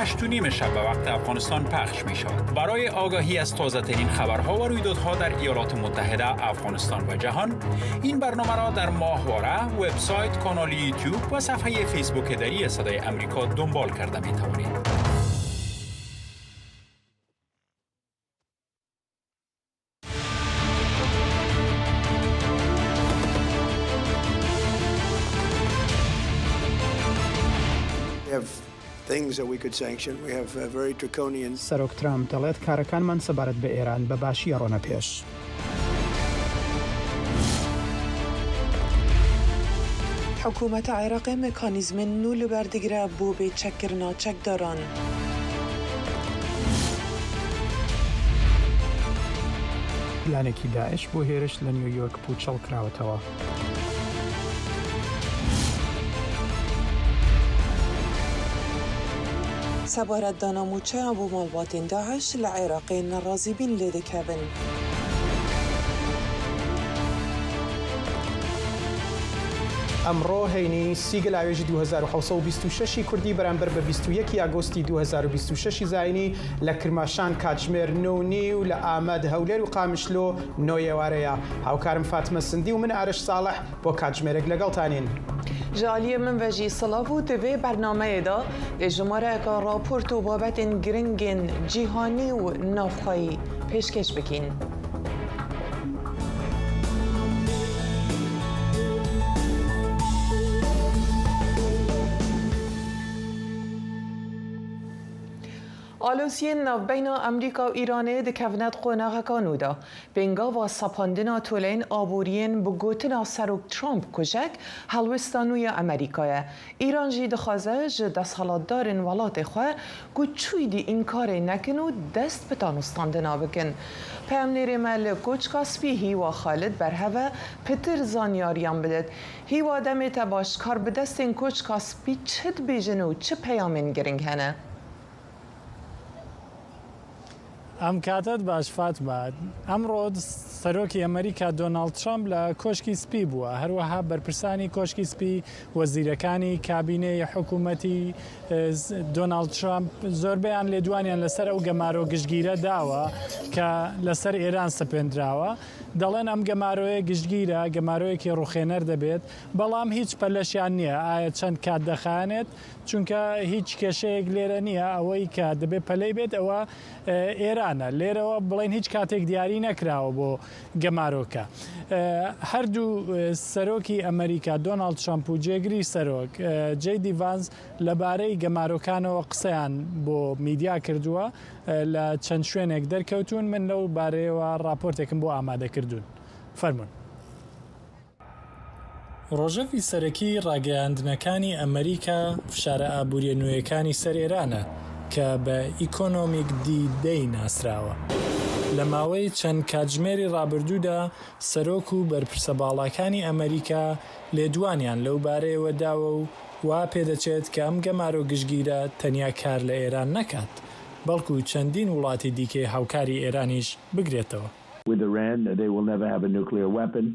8 و نیم شب به وقت افغانستان پخش می شود. برای آگاهی از تازه ترین خبرها و رویدادها در ایالات متحده، افغانستان و جهان، این برنامه را در ماهواره، وبسایت، کانال یوتیوب و صفحه فیسبوک دری صدای امریکا دنبال کرده می توانید. سەرۆک ترامپ دەڵێت کارەکانمان سەبارەت بە ئێران بە باشی ئەڕۆنە پێش. Hikûmeta Iraqê mekanîzmên nû li ber digire bo bêçekkirina çekdaran. پلانێکی داعش بۆ هێرش لە نیویۆرک پووچەڵ کراوەتەوە. Sebaret dana mûçeyan bo malbatên DAIŞ li Iraqê nerazîbîn lê dikevin. ئەمڕۆ هەینی سی گەلاوێژی 2726 ی کوردی بەرامبەر بە 21 ی ئاگۆستی 2026 ی زاینی لە کرماشان کاتژمێر نۆ و نیو لە ئامەد، هەولێر و قامیشلۆ نۆ ئێوارەیە. هاوکارم فاتمە سندی و من ئارش ساڵح بۆ کاتژمێرێک لەگەڵتانین. Ji aliyê min ve jî silav û di vê bernameyê de dê jimareyeke raport û babetên giringên cîhanî û navxweyî pêşkêş bikîn. Aloziyên navbeyna Amerîka û Îranê dikevine di qonaxeka nû de. Pêngava sepandina toleyên aboriyên bi gotina Serok Trump kujek, helwesta nû ya Amerîka ye. Îran jî dixwaze ji desthilatdarên welatê xwe ku çûydî înkarê nekin û dest bi tanûstandina bikin. Peyamnêrê me li Koçka Spî Hîwa Xalid berheve pitir zanyariyan bidit. Hîwa demê te baş karbidestên Koçka Spî çi dibêjin û çi peyamên giring hene? ئەم کاتەت باش فاتمە. ئەمڕۆ سەرۆکی ئەمەریکا دۆناڵد ترەمپ لە کۆشکی سپی بووە، هەروەها بەرپرسانی کۆشکی سپی، وەزیرەکانی کابینەی حکوومەتی دۆناڵد ترەمپ زۆربەیان لێدوانیان لەسەر ئەو گەمارۆ گشتگیرە داوە کە لەسەر ئێران سەپێندراوە. دەڵێن ئەم گەمارۆیە گشتگیرە، گەمارۆیەکی ڕوخێنەر دەبێت، بەڵام هیچ پەلەشیان نییە ئایا چەند کات دەخایەنێت، چونکە هیچ کێشەیەک لێرە نییە، ئەوەی کە دەبێت پەلەی بێت ئەوە ئێرانە، لێرەوە بڵێن هیچ کاتێک دیاری نەکراوە بۆ گەمارۆکە. هەردوو سەرۆکی ئەمریکا دۆناڵد ترەمپ و جێگری سەرۆک جەی دی ڤانس لەبارەی گەمارۆکانەوە قسەیان بۆ میدیا کردووە، لە چەند شوێنێک دەرکەوتوون، من لەو بارەیەوە راپۆرتێکم بۆ ئامادەکردوون. فەرموون. ڕۆژەڤی سەرەکیی ڕاگەیاندنەکانی ئەمریکا فشارە ئابوورییە نوێیەکانی سەر ئێرانە کە بە ئیکۆنۆمیک دی دەی ناسراوە. لە ماوەی چەند کاتژمێری ڕابردوودا سەرۆک و بەرپرسە باڵاکانی ئەمریکا لێدوانیان لەو بارەیەوە داوە و وا پێدەچێت کە ئەم گەمارۆ گشتگیرە تەنیا کار لە ئێران نەکات، بەڵکو چەندین وڵاتی دیکەی هاوکاری ئێرانیش بگرێتەوە. With Iran, they will never have a nuclear weapon.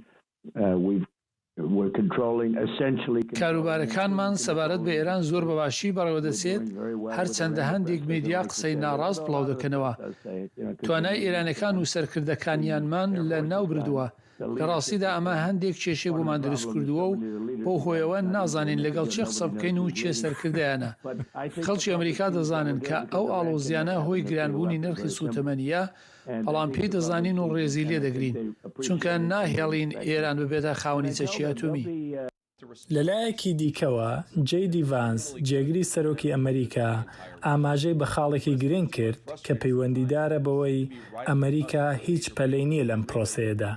کاروبارەکانمان سەبارەت بە ئێران زۆر بە باشی بەڕێوەدەچێت، هەرچەندە هەندێک میدیا قسەی ناڕاست بڵاودەکەنەوە. توانای ئێرانیەکان و سەرکردەکانیانمان لە ناو بردووە. لە ڕاستیدا ئەمە هەندێک کێشەی بۆمان دروست کردووە و بەو هۆیەوە نازانین لەگەڵ کێ قسە بکەین و کێ سەرکردەیانە. خەڵکی ئەمریکا دەزانن کە ئەو ئاڵۆزییانە هۆی گرانبوونی نرخی سووتەمەنییە، بەڵام پێی دەزانین و ڕێزی لێ دەگرین، چونکە ناهێڵین ئێران ببێتە خاوەنی چەکی ئەتۆمی. لەلایەکی دیکەوە، جەی دی ڤانس، جێگری سەرۆکی ئەمریکا، ئاماژەی بە خاڵێکی گرنگ کرد کە پەیوەندیدارە بەوەی ئەمریکا هیچ پەلەی نییە لەم پرۆسەیەدا.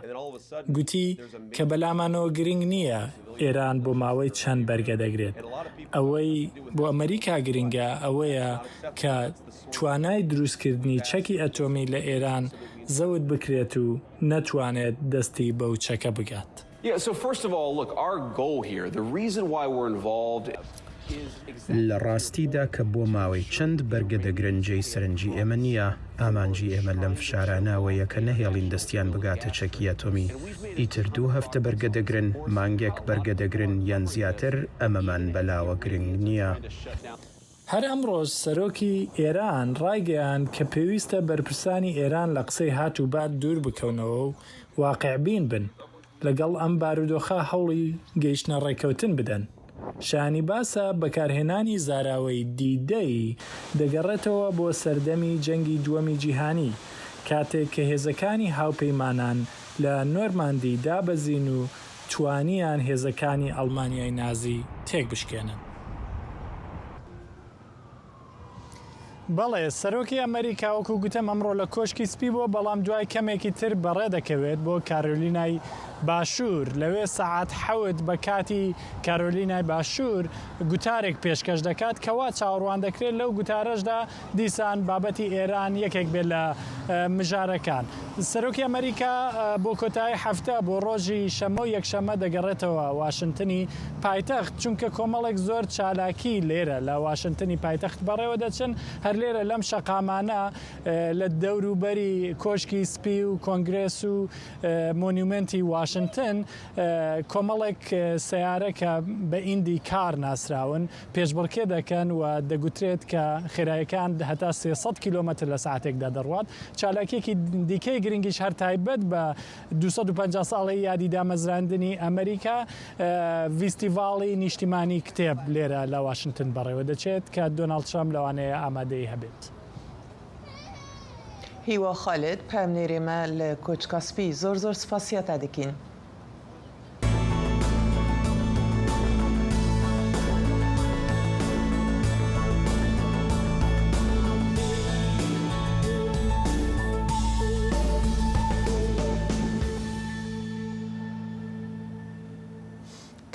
گوتی کە بەلامانەوە گرنگ نییە ئێران بۆ ماوەی چەند بەرگە دەگرێت. ئەوەی بۆ ئەمریکا گرنگە ئەوەیە کە توانای دروستکردنی چەکی ئەتۆمی لە ئێران زەوت بکرێت و نەتوانێت دەستی بەو چەکە بگات. لە ڕاستیدا کە بۆ ماوەی چەند بەرگە دەگرن جێی سەرنجی ئێمە نییە، ئامانجی ئێمە لەم فشارانە ئەوەیە کە نەهێڵین دەستیان بگاتە چەکی ئەتۆمی، ئیتر دوو هەفتە بەرگە دەگرن، مانگێک بەرگە دەگرن یان زیاتر، ئەمەمان بەلاوە گرنگ نییە. هەر ئەمڕۆش سەرۆکی ئێران ڕایگەیاند کە پێویستە بەرپرسانی ئێران لە قسەی هات و بات دوور بکەونەوە و واقیعبین بن، لەگەڵ ئەم بارودۆخە هەوڵی گەیشتنە ڕێککەوتن بدەن. شایانی باسە بەکارهێنانی زاراوەی دی دەی دەگەڕێتەوە بۆ سەردەمی جەنگی دووەمی جیهانی کاتێک کە هێزەکانی هاوپەیمانان لە نۆرماندی دابەزین و توانیان هێزەکانی ئەڵمانیای نازی تێکبشکێنن. بەڵێ، سەرۆکی ئەمەریکا وەکو گوتم ئەمڕۆ لە کۆشکی سپی بووە، بەڵام دوای کەمێکی تر بەڕێ دەکەوێت بۆ کارۆلینای باشوور، لەوێ سەعات حەوت بە کاتی کارۆلینای باشوور گوتارێک پێشکەش دەکات کە وا چاوەڕوان دەکرێت لەو گوتارەشدا دیسان بابەتی ئێران یەکێک بێت لە مژارەکان. سەرۆکی ئەمەریکا بۆ کۆتایی هەفتە بۆ ڕۆژی شەممە و یەکشەممە دەگەڕێتەوە واشنتنی پایتەخت، چونکە کۆمەڵێک زۆر چالاکی لێرە لە واشنتنی پایتەخت بەڕێوە دەچن، هەر لێرە لەم شەقامانە لە دەوروبەری کۆشکی سپی و کۆنگرێس و مۆنیومێنتی واشنتن کۆمەڵێک سەیارە کە بە ئیندی کار ناسراون پێشبڕکێ دەکەن و دەگوترێت کە خێراییەکان هەتا 300 کیلۆمەتر لە سەعاتێکدا دەڕوات. چالاکییەکی دیکەی گرنگیش هەر تایبەت بە 250 ساڵەی یادی دامەزراندنی ئەمریکا، ڤیستیڤاڵی نیشتیمانی کتێب لێرە لە واشنتن بەڕێوە دەچێت کە دۆناڵد ترەمپ لەوانەیە ئامادەی هەبێت. هیوا خالد، پەیامنێرێ مە لە کۆچکا سپی، زۆر زۆر سپاسیا تە دکین.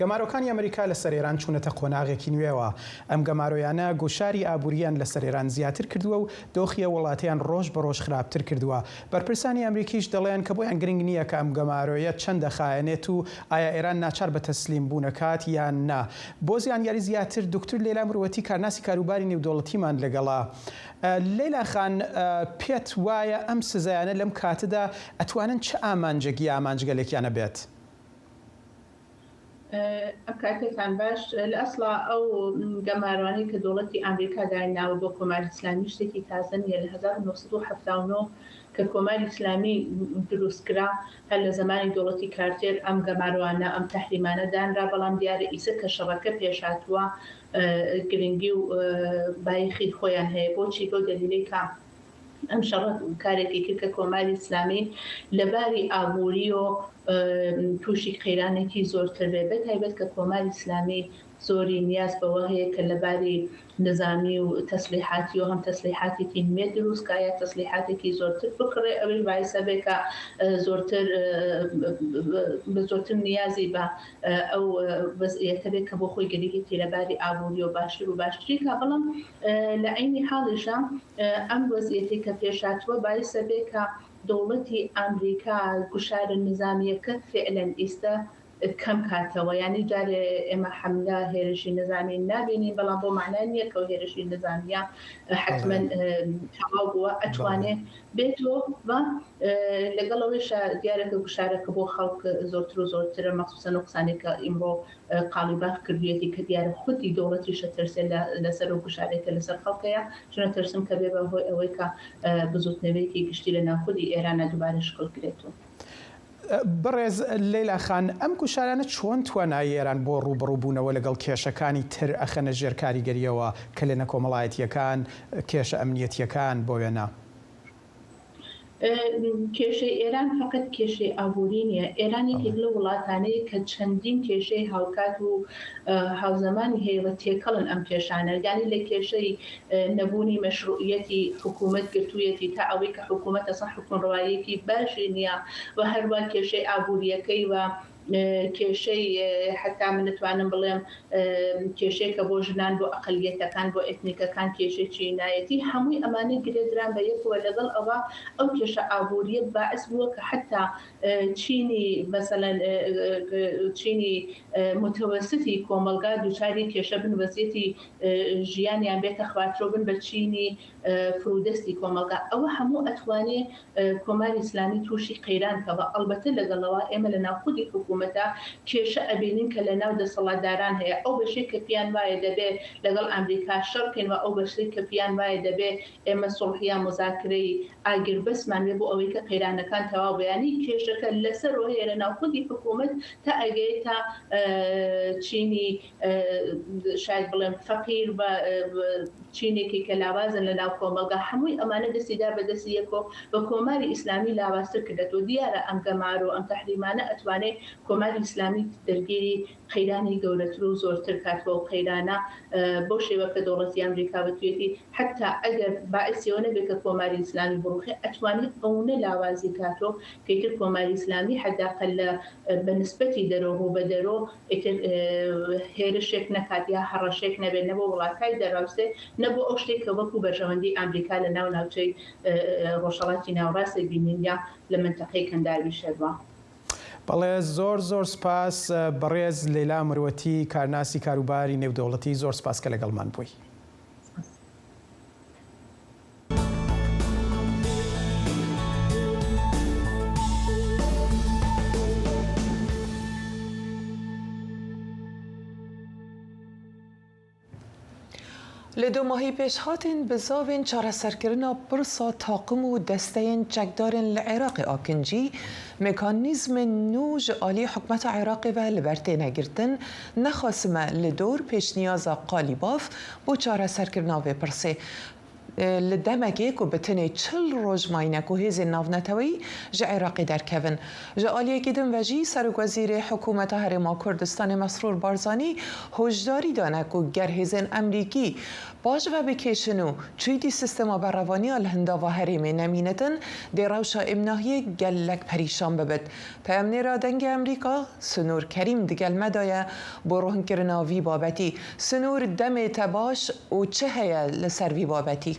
گەمارۆکانی ئەمریکا لەسەر ئێران چوونەتە قۆناغێکی نوێوە. ئەم گەمارۆیانە گوشاری ئابوورییان لەسەر ئێران زیاتر کردووە و دۆخی ئەو وڵاتەیان ڕۆژ بە ڕۆژ خراپتر کردووە. بەرپرسانی ئەمریکیش دەڵێن کە بۆیان گرنگ نییە کە ئەم گەمارۆیە چەند دەخایەنێت و ئایا ئێران ناچار بە تەسلیم بوون ئەکات یان نا. بۆ زیانیاری زیاتر دوکتور لەیلا مروەتی کارناسی کاروباری نێودەوڵەتیمان لەگەڵە. لەیلا خان پێت وایە ئەم سزایانە لەم کاتەدا ئەتوانن چ ئامانجێک یا ئامانجگەلێکیان هەبێت؟ کاتێکتان باش. لە ئەسڵا ئەو گەمارۆانەی کە دەوڵەتی ئامریکا دایناوە بۆ کۆماری ئیسلامی شتێکی تازە نییە. لە 1979 کە کۆماری ئیسلامی دروست کرا هەر لە زەمانی دەوڵەتی کارتێر ئەم گەمارۆانە ئەم تەحریمانە دانرا بەڵام دیارە ئیسە کە شەڕەکە پێش هاتووە گرنگی و بایخی خۆیان هەیە بۆچی بەو دەلیلەی کە ئەم شەڕە کارێکی کرد کە کۆماری ئیسلامی لە باری ئابووریەوە تووشی قەیرانێکی زۆرتر بێ بە تایبەت کە کۆماری ئیسلامی زۆری نیاز بەوە هەیە کە لە باری نزامی و تەسلیحاتیەوە هەم تەسلیحاتێکی نوێ دروست کا یا تەسلیحاتێکی زۆرتر بکڕێ ئەویش بایسە بێ کە زۆرتر زۆرتر نیازی بە ئەو وەزعیەتە بێ کە بۆ خۆی گەریگێتی لە باری ئابووریەوە باشتر و باشتری کا بەڵام لە عەینی حاڵیشا ئەم وەزعیەتەی کە پێش هاتووە بایسە بێ کە دەوڵەتی ئامریکا گوشارە نزامییەکە فێعلەن ئیستە کەم کاتەوە یانی جارێ ئێمە حەملە هێرشی نزامی نابینین بەڵام بەو مەعنا نییە کە ئەو هێرشی نزامییە حەتمەن تەواو بووە ئەتوانێ بێتەوە و لەگەڵ ئەوەیشا دیارە کە گوشارەکە بۆ خەڵک زۆرتر و زۆرترە مەخسوسەن ئەو قسانەی کە ئیمڕۆ قاڵیباف کردویەتی کە دیارە خودی دەوڵەتیش ئەترسێ لەسەر ئەو گوشارەی کە لەسەر خەڵک هەیە، چون ئەترسن کە بێ بە هۆی ئەوەی کە بزوتنەوەیەکی گشتی لە ناو خودی ئێرانا دوبارە شکڵ گرێتەوە. بەڕێز لەیلا خان، ئەم گوشارانە چۆن توانایی ئێران بۆ ڕووبەڕووبوونەوە لەگەڵ کێشەکانی تر ئەخەنە ژێر کاریگەرییەوە، کەلێنە کۆمەڵایەتییەکان، کێشە ئەمنیەتییەکان بۆ وێنە؟ کێشەی ئێران فەقەت کێشەی ئابووری نییە. ئێران یەکێک لەو وڵاتانەیە کە چەندین کێشەی هاوکات و هاوزەمانی هەیە و تێکەڵن ئەم کێشانە. یانی لە کێشەی نەبوونی مەشروعیەتی حکوومەت گرتوویەتی تا ئەوەی کە حکوومەت ئەسڵەن حوکمڕەواییەکی باشی نییە و هەروا کێشەی ئابوورییەکەی و کێشەی حەتا من دەتوانم بڵێم کێشەیەکە بۆ ژنان بۆ ئەقەلیەتەکان بۆ ئێتنیکەکان کێشەی چینایەتی هەمووی ئەمانە گرێدران بە یەکەوە لەگەڵ ئەوە ئەو کێشە ئابووریە باعس بووە کە حەتا چینی مەسەلەن چینی متوسطی کۆمەڵگا دووچاری کێشە بن وەزیەتی ژیانیان بێتە خوارترەوە بن بە چینی فرودەستی کۆمەڵگا ئەوە هەموو ئەتوانێ کۆماری ئیسلامی تووشی قەیران کەوە ئەڵبەتە لەگەڵەوە ئێمە لە ناوخودی حکوومەت. حکوومەتە کێشە ئەبینین کە لە ناو دەسەڵاتداران هەیە ئەو بەشەی کە پیان وایە دەبێ لەگەڵ ئامریکا شەڕ کەین و ئەو بەشەی کە پیان وایە دەبێ ئێمە سوڵح یا موزاکرەی ئاگربەسمان بێ بۆ ئەوەی کە قەیرانەکان تەواو بێ یانی کێشەکە لەسەرەوە هەیە لە ناو خودی حکوومەت تا ئەگەیتە چینی شاید بڵێم فەقیر و چینێکی کە لاوازن لە ناو کۆمەڵگا هەمووی ئەمانە دەستی دا بە دەستی یەکۆ و کۆماری ئیسلامی لاوازتر کردەتەوە دیارە ئەم گەمارۆ ئەم تەحریمانە ئەتوانێ کۆماری ئیسلامی دەرگیری قەیرانی گەورەتر و زۆرتر کاتوە و قەیرانە بەو شێوە کە دەوڵەتی ئەمریکا وتویەتی حەتا ئەگەر باعیسی ئەوە نەبێت کە کۆماری ئیسلامی بڕوخێ ئەتوانێ ئەونە لاوازی کاتۆ کە ئیتر کۆماری ئیسلامی حەداقەل لە بە نسبەتی دەرۆ ڕوو بە دەرۆ ئیتر هێرشێک نەکات یا هەڕەشەیەک نەبێت نە بۆ وڵاتای دەراوسێ نە بۆ ئەو شتێک کە وەکو بەرژەوەندی ئامریکا لە ناو ناوچەی ڕۆژهەڵاتی ناوەڕاست بینین یا لە مەنتەقەی کەنداویش هەروا. بەڵێ زۆر زۆر سپاس بەڕێز لەیلا مروەتی کارناسی کاروباری نێودەوڵەتی زۆر سپاس کە لەگەڵمان بووی. Li domahî pêşhatên bizavên çareserkirina pirsa taqim û desteyên çekdarên li Iraqê akincî, mekanîzmên nû ji aliyê hikûmeta Iraqê ve li ber têne girtin, nexasime li dor pêşniyaza Qalîbaf bo çareserkirina vê pirsê. Li demekê ku bi tenê 40 roj mayîne ku hêzên navneteweyî ji Iraqê derkevin. Ji aliyekî din ve jî Serokwezîrê Hikûmeta Herêma Kurdistanê Mesrûr Barzanî hişyarî dane ku ger hêzên Emrîkî paş ve bikêşin û çûydî sîstema berevaniya li hindava herêmê nemînitin dê rewşa êmnahiyê gelek perîşan bibit. Peyamnêra Dengê Emrîka Sinûr Kerîm digel me de ye bo rohnkirina vî babetî. Sinûr demê te baş û çi heye li ser vî babetî؟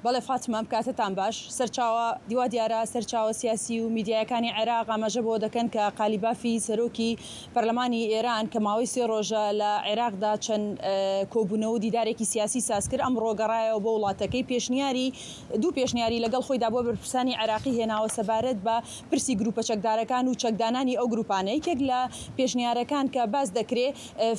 بەڵێ فاتمە ئەم کاتەتان باش. سەرچاوە دیوا دیارە سەرچاوە سیاسی و میدیایەکانی عێراق ئاماژە بەوە دەکەن کە قالیبافی سەرۆکی پەرلەمانی ئێران کە ماوەی سێ ڕۆژە لە عێراقدا چەند کۆبوونەوە و دیدارێکی سیاسی سازکرد ئەمڕۆ گەڕایەوە بۆ وڵاتەکەی پێشنیاری دوو پێشنیاری لەگەڵ خۆیدا بۆ بەرپرسانی عێراقی هێناوە سەبارەت بە پرسی گروپە چەکدارەکان و چەکدانانی ئەو گروپانە. یەکێک لە پێشنیارەکان کە باس دەکرێ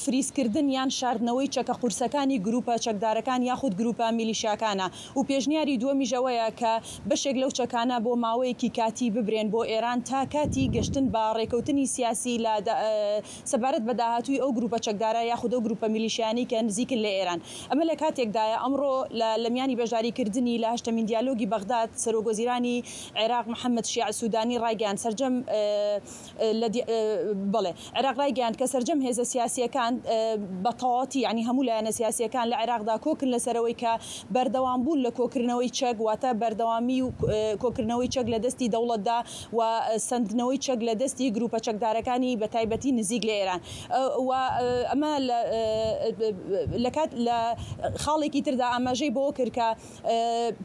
فریزکردن یان شاردنەوەی چەکە قورسەکانی گروپە چەکدارەکان یاخود گروپە میلیشیاکانە و پێشنیاری دووەمیش ئەوەیە کە بەشێک لەو چەکانە بۆ ماوەیەکی کاتی ببرێن بۆ ئێران تا کاتی گەشتن بە ڕێکەوتنی سیاسی لە سەبارەت بە داهاتووی ئەو گروپە چەکدارە یاخود ئەو گروپە میلیشیانەی کە نزیکن لە ئێران. ئەمە لە کاتێکدایە ئەمڕۆ لە لە میانی بەشداریکردنی لە هەشتەمین دیالۆگی بەغداد سەرۆکوەزیرانی عێراق محەمەد شیاع سودانی ڕایگەیاند سەرجەم لە بەڵێ عێراق ڕایگەیاند کە سەرجەم هێزە سیاسییەکان بە تەواوەتی یانی هەموو لایەنە سیاسییەکان لە عێراقدا کۆکن لەسەرەوەی کە بەردەوام بوون لە کۆکردنەوەی چەک واتە بەردەوامی و کۆکردنەوەی چەک لە دەستی دەوڵەتدا و سەندنەوەی چەک لە دەستی گروپە چەکدارەکانی بە تایبەتی نزیک لە ئێران و ئەمە لە کات لە خاڵێکی تردا ئاماژەی بەوە کرد کە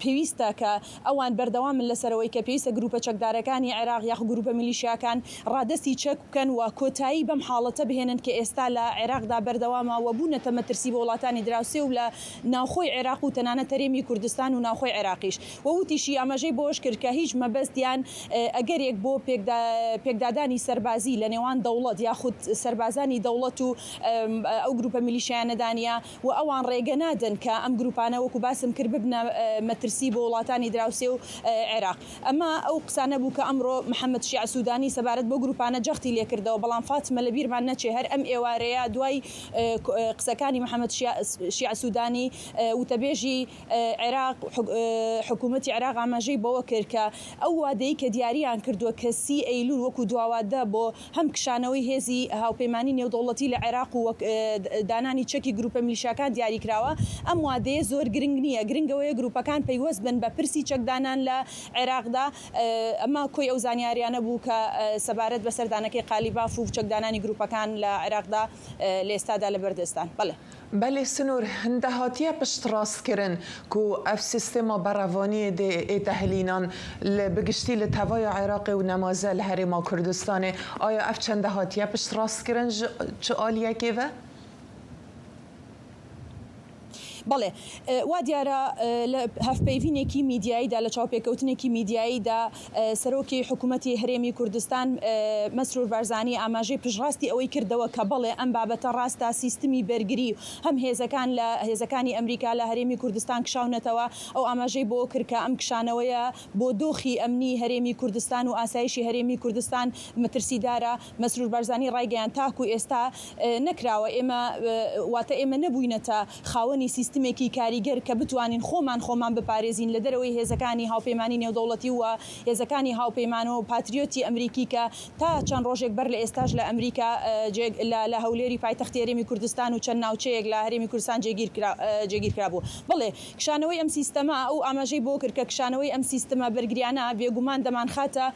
پێویستە کە ئەوان بەردەوامن لەسەرەوەی کە پێویستە گروپە چەکدارەکانی عێراق یاخو گروپە میلیشیاکان ڕادەستی چەک بکەن و کۆتایی بەم حاڵەتە بهێنن کە ئێستا لە عێراقدا بەردەوامە و بوونەتە مەترسی بۆ وڵاتانی دراوسێ و لە ناوخۆی عێراق و تەنانەت هەرێمی کوردستان و ناوخۆی عێراقیش و وتیشی ئاماژەی بەوەش کرد کە هیچ مەبەست یان ئەگەرێک بۆ پێکدادانی سەربازی لە نێوان دەوڵەت یاخود سەربازانی دەوڵەت و ئەو گروپە میلیشیایانەدا نییە و ئەوان ڕێگە نادەن کە ئەم گروپانە وەکو باسم کرد ببنە مەترسی بۆ وڵاتانی دراوسێ و عێراق. ئەمە ئەو قسانە بوو کە ئەمڕۆ محەمەد شیاع سودانی سەبارەت بەو گروپانە جەختی لێکردەوە، بەڵام فاتمە لەبیرمان نەچێ هەر ئەم ئێوارەیە دوای قسەکانی محەمەد شیاع سودانی وتەبێژی عێراق حکوومەتی عێراق ئاماژەی بەوە کرد کە ئەو وادەی کە دیاریان کردووە کە سی ئەیلوول وەکو دواوادە بۆ هەم کشانەوەی هێزی هاوپەیمانی نێودەوڵەتی لە عێراق و وەک دانانی چەکی گروپە میلیشیاکان دیاریکراوە، ئەم وادەیە زۆر گرنگ نییە، گرنگ ئەوەیە گروپەکان پەیوەست بن بە پرسی چەکدانان لە عێراقدا، ئەمە کۆی ئەو زانیاریانە بوو کە سەبارەت بە سەردانەکەی قالیباف و چەکدانانی گروپەکان لە عێراقدا لە ئێستادا لەبەردەستدان. بەڵێ. بەلێ سنوور هندە هاتیە پشتڕاستکردن کو ئەف سیستێما بەڕەڤانیێ دێ ئێتە هلینان لە بگشتی لە تەڤایا عێراقێ و نەمازە لە هەرێما کوردستانێ ئایا ئەف چەندە هاتیە پشتڕاستکردن ژ چ ئالیەکێ ڤە؟ بەڵێ وا دیارە لە هەڤپەیڤینێکی میدیاییدا، لە چاوپێکەوتنێکی میدیاییدا سەرۆکی حکوومەتی هەرێمی کوردستان مەسرور بارزانی ئاماژەی پشتڕاستی ئەوەی کردەوە کە بەڵێ ئەم بابەتە ڕاستە سیستمی بەرگری هەم هێزەکان لە هێزەکانی ئەمریکا لە هەرێمی کوردستان کشاونەتەوە ئەو ئاماژەی بۆ کرد کە ئەم کشانەوەیە بۆ دۆخی ئەمنی هەرێمی کوردستان و ئاسایشی هەرێمی کوردستان مەترسیدارە. مەسرور بارزانی ڕایگەیاند، تاکو ئێستا نەکراوە، ئێمە واتە ئێمە نەبووینەتە خاوەنی سیستمێکی کاریگەر کە بتوانین خۆمان خۆمان بپارێزین لە دەرەوەی هێزەکانی هاوپەیمانی نێودەوڵەتی و هێزەکانی هاوپەیمان و پاتریۆتی ئەمریکی کە تا چەند ڕۆژێک بەر لە ئێستاش لە ئەمریکا لە هەولێری پایتەختی هەرێمی کوردستان و چەند ناوچەیەک لە هەرێمی کوردستان جێگیر کرابوو. بەڵێ کشانەوەی ئەم سیستەمە، ئەو ئاماژەی بۆ کرد کە کشانەوەی ئەم سیستمە بەرگریانە بێگومان دەمانخاتە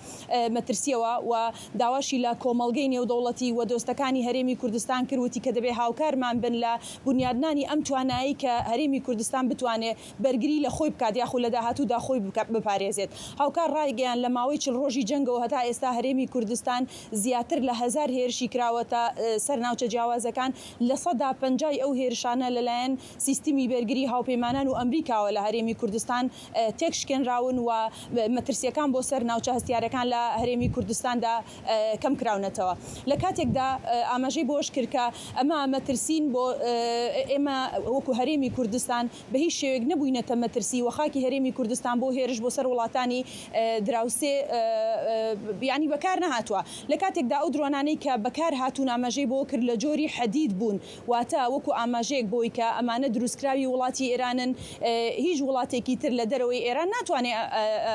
مەترسییەوە و داواشی لە کۆمەڵگەی نێودەوڵەتی و دۆستەکانی هەرێمی کوردستان کرد وتی کە دەبێ هاوکارمان بن لە بونیادنانی ئەم توانایەی کە هەرێمی کوردستان بتوانێ بەرگری لە خۆی بکات یاخود لە داهاتوودا خۆی بپارێزێت. هاوکار ڕایگەیاند لە ماوەی 40 ڕۆژی جەنگەوە هەتا ئێستا هەرێمی کوردستان زیاتر لە هەزار هێرشی کراوەتە سەر ناوچە جیاوازەکان، 50% ی ئەو هێرشانە لەلایەن سیستمی بەرگری هاوپەیمانان و ئەمریکاوە لە هەرێمی کوردستان تێکشکێنراون و مەترسییەکان بۆ سەر ناوچە هەستیارەکان لە هەرێمی کوردستاندا کەمکراونەتەوە. لە کاتێکدا ئاماژەی بەوەش کرد کە ئەمە مەترسین بۆ ئێمە وەکو هەرێمی کوردستان بە هیچ شێوەیەک نەبووینەتە مەترسی و خاکی هەرێمی کوردستان بۆ هێرش بۆ سەر وڵاتانی دراوسێ یانی بەکار نەهاتووە. لە کاتێکدا ئەو درۆنانەی کە بەکار هاتوون ئاماژەی بەوە کرد لە جۆری حەدید بوون واتە وەکو ئاماژەیەک بۆی کە ئەمانە دروستکراوی وڵاتی ئێرانن، هیچ وڵاتێکی تر لە دەرەوەی ئێران ناتوانێ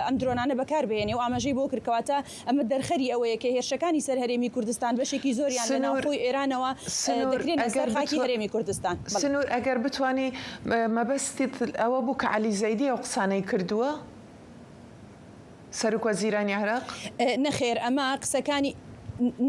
ئەم درۆنانە بەکار بهێنێ و ئاماژەی بۆ کرد کەواتە ئەمە دەرخەری ئەوەیە کە هێرشەکانی سەر هەرێمی کوردستان بەشێکی زۆریان لە ناوخۆی ئێرانەوە دەکرێنە سەر خاکی هەرێمی کوردستان. سنوور ئەگەر بتوانی مەبەستت ئەوە بوو کە عەلی زەیدی ئەو قسانەی کردووە؟ سەرۆک وەزیرانی عێراق؟ نەخێر ئەمە قسەکانی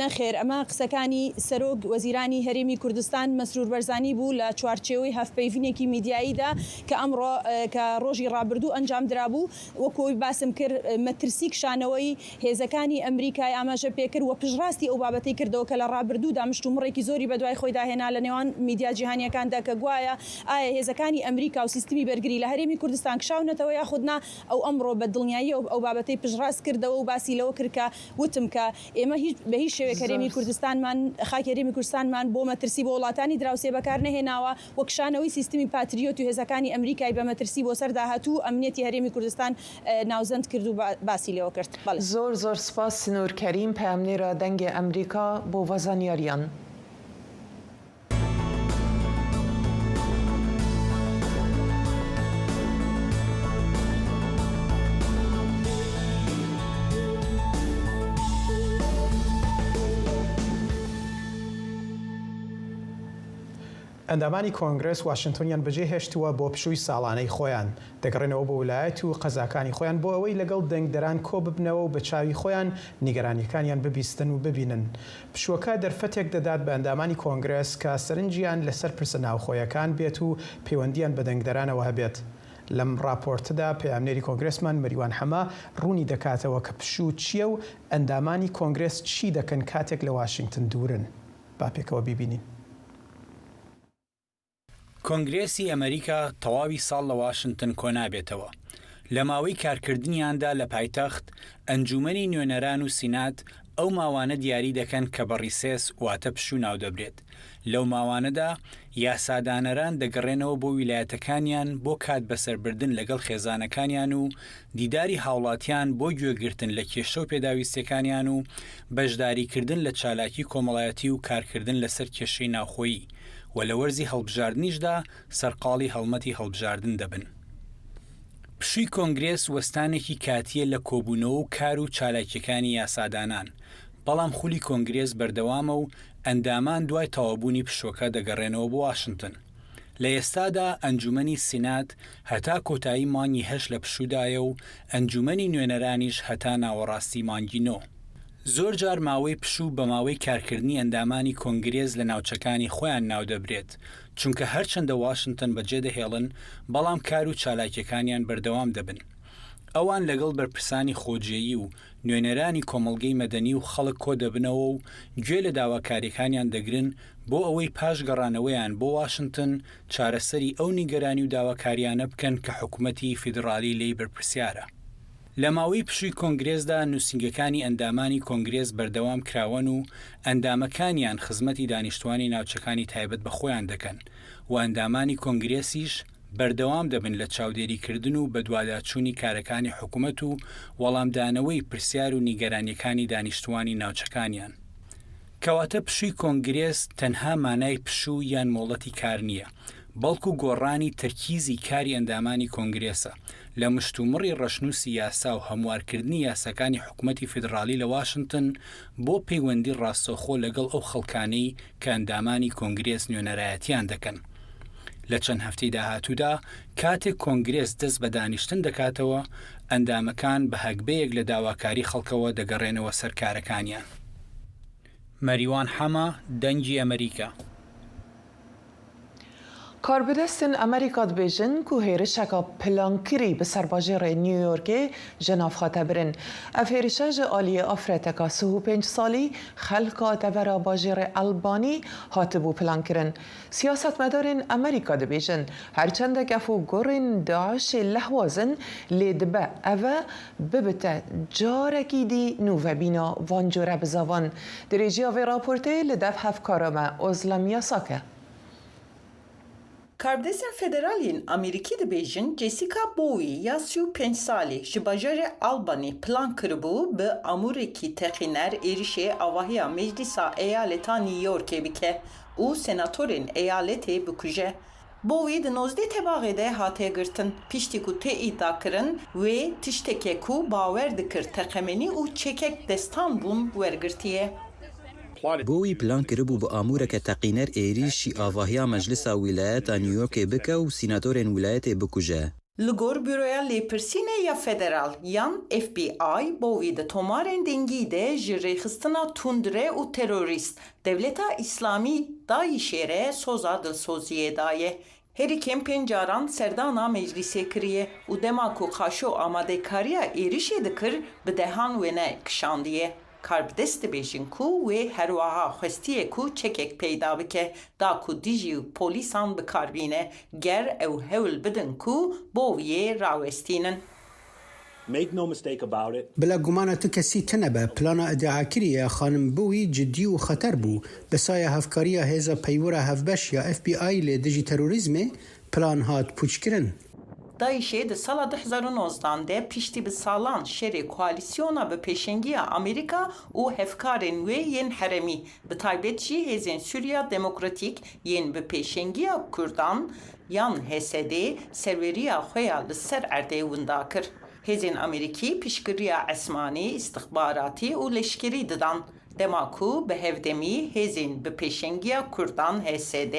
نەخێر ئەمە قسەکانی سەرۆک وەزیرانی هەرێمی کوردستان مەسرور بەرزانی بوو لە چوارچێوەی هەڤپەیڤینێکی میدیاییدا کە ئەمڕۆ کە ڕۆژی ڕابردوو ئەنجام درابوو وەکو ئەوی باسم کرد مەترسی کشانەوەی هێزەکانی ئەمریکای ئاماژە پێکرد و پشتڕاستی ئەو بابەتەی کردەوە کە لە ڕابردوودا مشتومڕێکی زۆری بەدوای خۆیدا هێنا لە نێوان میدیا جیهانییەکاندا کە گوایە ئایا هێزەکانی ئەمریکا و سیستمی بەرگری لە هەرێمی کوردستان کشاونەتەوە یاخود نا ئەو ئەمڕۆ بە دڵنیاییەوە ئەو بابەتەی پشتڕاست کردەوە و باسی لەوە کرد کە وتم کە ئێمە هیچ بە هیچ شێوەیەک هەرێمی کوردستانمان خاکی هەرێمی کوردستانمان بۆ مەترسی بۆ وڵاتانی دراوسێ بەکار نەهێناوە و کشانەوەی سیستمی پاتریۆت و هێزەکانی ئەمریکای بە مەترسی بۆ سەر داهاتوو و ئەمنیەتی هەرێمی کوردستان ناوزەند کرد و باسی لێوە کرد. بەڵێ. زۆر زۆر سپاس سنوور کەریم پەیامنێرا دەنگێ ئەمریکا بۆ ڤە زانیاریان. ئەندامانی کۆنگرێس واشنتۆنیان بەجێهێشتووە بۆ پشووی ساڵانەی خۆیان، دەگەڕێنەوە بۆ ولایەت و قەزاکانی خۆیان بۆ ئەوەی لەگەڵ دەنگدەران کۆببنەوە و بە چاوی خۆیان نیگەرانییەکانیان ببیستن و ببینن. پشووەکە دەرفەتێک دەدات بە ئەندامانی کۆنگرێس کە سەرنجیان لەسەر پرسە ناوخۆیەکان بێت و پەیوەندییان بە دەنگدەرانەوە هەبێت. لەم ڕاپۆرتەدا پەیامنێری کۆنگرێسمان مەریوان حەمە ڕوونی دەکاتەوە کە پشوو چییە و ئەندامانی کۆنگرێس چی دەکەن کاتێک لە واشینگتن دوورن. با پێکەوە بیبینین. کۆنگرێسی ئەمەریکا تەواوی ساڵ لە واشنتن کۆنابێتەوە. لە ماوەی کارکردنیاندا لە پایتەخت، ئەنجوومەنی نوێنەران و سینات ئەو ماوانە دیاری دەکەن کە بە ڕیسێس واتە پشوو ناودەبرێت. لەو ماوانەدا یاسادانەران دەگەڕێنەوە بۆ ویلایەتەکانیان بۆ کات بەسەربردن لەگەڵ خێزانەکانیان و دیداری هاوڵاتیان بۆ گوێگرتن لە کێشە و پێداویستیەکانیان و بەشداریکردن لە چالاکی کۆمەڵایەتی و کارکردن لەسەر کێشەی ناوخۆیی و لە وەرزی هەڵبژاردنیشدا سەرقاڵی هەڵمەتی هەڵبژاردن دەبن. پشووی کۆنگرێس وەستانێکی کاتییە لە کۆبوونەوە و کار و چالاکییەکانی یاسادانان، بەڵام خولی کۆنگرێس بەردەوامە و ئەندامان دوای تەواوبوونی پشووەکە دەگەڕێنەوە بۆ واشنتن. لە ئێستادا ئەنجوومەنی سینات هەتا کۆتایی مانگی هەشت لە پشوودایە و ئەنجوومەنی نوێنەرانیش هەتا ناوەڕاستی مانگی نۆ. زۆرجار ماوەی پشوو بە ماوەی کارکردنی ئەندامانی کۆنگرێس لە ناوچەکانی خۆیان ناودەبرێت، چونکە هەرچەندە واشنتن بەجێدەهێڵن، بەڵام کار و چالاکییەکانیان بەردەوام دەبن. ئەوان لەگەڵ بەرپرسانی خۆجێیی و نوێنەرانی کۆمەڵگەی مەدەنی و خەڵک کۆدەبنەوە و گوێ لە داواکارییەکانیان دەگرن. بۆ ئەوەی پاش گەڕانەوەیان بۆ واشنتن چارەسەری ئەو نیگەرانی و داواکاریانە بکەن کە حکومەتی فیدڕالی لێی بەرپرسیارە. لە ماوەی پشووی کۆنگرێسدا نووسینگەکانی ئەندامانی کۆنگرێس بەردەوام کراوەن و ئەندامەکانیان خزمەتی دانیشتوانی ناوچەکانی تایبەت بە خۆیان دەکەن و ئەندامانی کۆنگرێسیش بەردەوام دەبن لە چاودێریکردن و بەدواداچوونی کارەکانی حکومەت و وەڵامدانەوەی پرسیار و نیگەرانییەکانی دانیشتووانی ناوچەکانیان. کەواتە پشووی کۆنگرێس تەنها مانای پشوو یان مۆڵەتی کار نییە، بەڵکو گۆڕانی تەرکیزی کاری ئەندامانی کۆنگرێسە لە مشتومڕی ڕەشنووسی یاسا و هەموارکردنی یاساکانی حکومەتی فیدڕاڵی لە واشنتن بۆ پەیوەندی ڕاستەوخۆ لەگەڵ ئەو خەڵکانەی کە ئەندامانی کۆنگرێس نوێنەرایەتیان دەکەن. لە چەند هەفتەی داهاتوودا کاتێک کۆنگرێس دەست بە دانیشتن دەکاتەوە، ئەندامەکان بە هەگبەیەک لە داواکاری خەڵکەوە دەگەڕێنەوە سەر کارەکانیان. مەریوان حەمە، دەنگی ئەمەریکا. کاربەدەستên Amerîka dibêjin ku hêrişeka plankirî bi ser bajarê New Yorkê ji nav hate birin. Ev hêrişe ji aliyê afreteka 35 salî xelka devera bajarê Albanî hatibû plankirin. Siyasetmedarên Amerîka dibêjin her çendek ev û gurên DAIŞê lehwaz in lê dibe ev e bibite carekî dî nûvebîna van cure bizavan. Dirêjiya vê raportê li dev hevkara me Ozlem Yasak e. Karbidestên federal yên Amerîkî dibêjin Jessica Bowie ya 35 salî ji bajarê Albany plan kiribû bi amûrekî teqîner êrişê avahiya Meclisa Eyaleta New Yorkê bike û senatorên eyaletê bikuje. Bowie di 19 tebaxê de hate girtin. Piştî ku tê îdiakirin wê tişteke ku bawer dikir teqemenî û çekek destan bûn wergirtiye. Bowie plan kiribû bi amûreke teqîner êrişî avahiya Meclisa Wîlayeta New Yorkê bike û senatorên wîlayetê bikuje. Li gor Büroya Lêpirsînê ya Federal yan FBI Bowie di tomarên dengî de ji rêxistina tundre û terorîst Dewleta Îslamî DAIŞê re soza dilsoziyê daye. Herî kêm pênc caran serdana meclîsê kiriye û dema ku qaşo amadekariya êrişê dikir bi dehan wêne kişandiye. Karbidest dibêjin ku wê herwiha xwestiye ku çekek peyda bike da ku dijî polîsan bikar bîne ger ew hewl bidin ku Bowie'yê rawestînin. Bila gumana tu kesî tune be, plana îdiakirî ya xanim Bowie cidî û xeter bû. Bi saya hevkariya hêza peywira hevbeş ya FBI li dijî terorîzmê, plan hat pûçkirin. DAIŞê di sala 2019 de piştî bi salan şerê koalîsyona bi pêşengiya Amerîka û hevkarên wê yên herêmî bi taybet jî hêzên Sûriya Demokratîk yên bi pêşengiya Kurdan yan HSD serweriya xwe ya li ser erdê winda kir. Hêzên Amerîkî piştgiriya esmanî, îstixbaratî û leşkerî didan. Dema ku bi hevdemî hêzên bi pêşengiya Kurdan HSD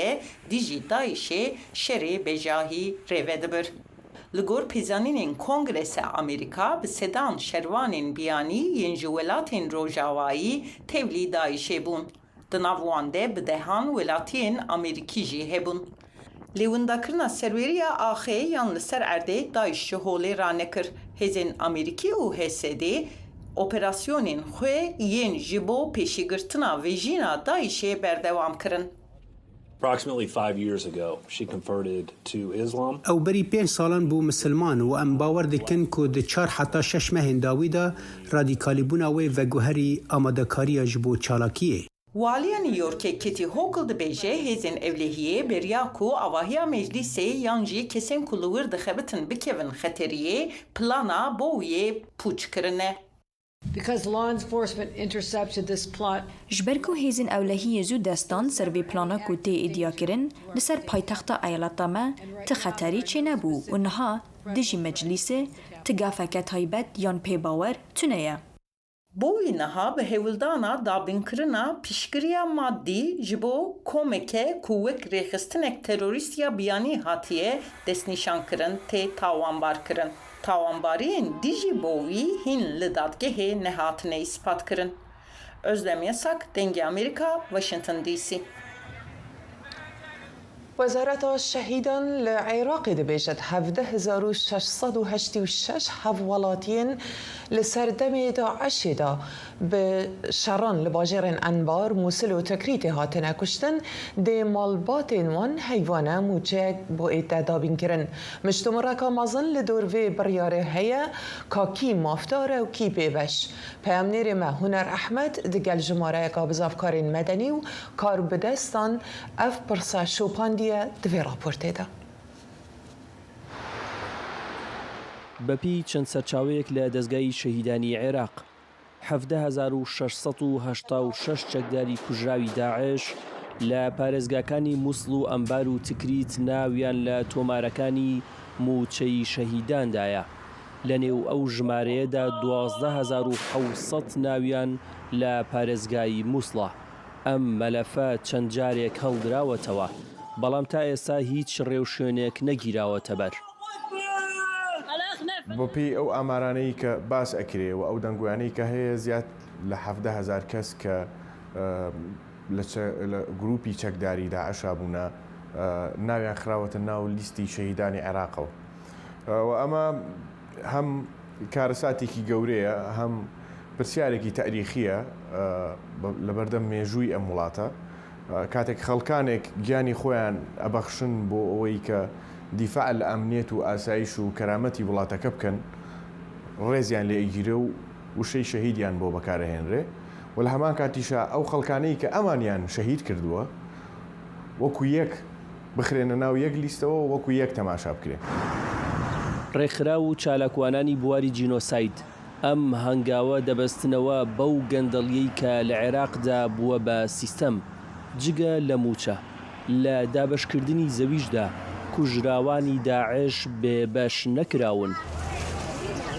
dijî DAIŞê şerê bejahî rêve dibir. Li gor pêzanînên Kongresa Amerîka bi sedan şervanên biyanî yên ji welatên rojavayî tevlî DAIŞê bûn. Di nav wan de bi dehan welatiyên Amerîkî jî hebûn. Lê windakirina serweriya axê yan li ser erdê DAIŞ ji holê ranekir. Hêzên Amerîkî û HSD operasyonên xwe yên ji bo pêşîgirtina vejîna DAIŞê berdewam kirin. Approximately five years ago, she converted to Islam. Ew berî pênc salan bû misilman û em bawer dikin ku di çar heta şeş mehên dawî de radîkalîbûna wê veguherî amadekariya ji bo çalakiyê. Waliya New Yorkê Kathy Hochul dibêje hêzên ewlehiyê beriya ku avahiya meclîsê yan jî kesên ku li wir dixebitin bikevin xeteriyê plana Bowie'yê pûç kirine. Because law enforcement intercepted this plot. Ji ber ku hêzên ewlehiyê zû dest dan ser vê plana ku tê îdiakirin li ser paytexta eyaleta me ti xeterî çênebû û niha dijî meclîsê ti gafeke taybet yan pêbawer tune ye. Bowie niha bi hewldana dabînkirina piştgiriya maddî ji bo komeke ku wek rêxistinek terorîst ya biyanî hatiye destnîşankirin tê tawanbarkirin. Tawanbariyên dijî Bowie hîn li dadgehê nehatine îspatkirin. Özlem Yasak, Dengê Amerîka, Washington DC. Wezareta Şehîdan li Iraqê dibêje 17686 hevwelatiyên li serdemê DAIŞ'ê de bi şeran li bajarên Enbar, Mûsil û Tikrîtê hatine kuştin, dê malbatên wan heyvane mûçeyek bo ê te dabînkirin. Miştomureka mezin li dor vê biryarê heye ka kî mafdar e û kî pêbeş. Peyamnêrê me Huner Ehmed digel jimareyeka bizavkarên medenî û karbidestan ev pirsa şopandiye di vê raportê de. بەپێی چەند سەرچاوەیەک لە دەزگای شەهیدانی عێراق، 17686 چەکداری کوژراوی داعش لە پارێزگاکانی موسڵ و ئەنبار و تکریت ناویان لە تۆمارەکانی مووچەی شەهیداندایە، لەنێو ئەو ژمارەیەدا 12700 ناویان لە پارێزگای موسڵە. ئەم مەلەفە چەند جارێک هەڵدراوەتەوە، بەڵام تا ئێستا هیچ ڕێوشوێنێک نەگیراوەتەبەر. بەپێی ئەو ئامارانەی کە باس ئەکرێ و ئەو دەنگۆیانەی کە هەیە زیاد لە 17 هەزار کەس کە لە گروپی چەکداری داعشا بوونە ناویان خراوەتە ناو لیستی شەهیدانی عێراقەوە و ئەمە هەم کارەساتێکی گەورەیە هەم پرسیارێکی تاریخییە لەبەردەم مێژووی ئەم وڵاتە کاتێک خەڵکانێک گیانی خۆیان ئەبەخشن بۆ ئەوەی کە دیفاع لە ئەمنیەت و ئاسایش و کەرامەتی وڵاتەکە بکەن ڕێزیان لێ ئەگیرێ و وشەی شەهیدیان بۆ بەکارئەهێنرێ و لە هەمان کاتیشا ئەو خەڵکانەی کە ئەمانیان شەهید کردووە وەکو یەک بخرێنە ناو یەک لیستەوە و وەکو یەک تەماشا بکرێن. ڕێکخراو و چالاکوانانی بواری جینۆساید ئەم هەنگاوە دەبەستنەوە بەو گەندەڵیەی کە لە عێراقدا بووە بە سیستەم، جگە لە مووچە، لە دابەشکردنی زەویشدا کوژراوانی داعش بێ بەش نەکراون.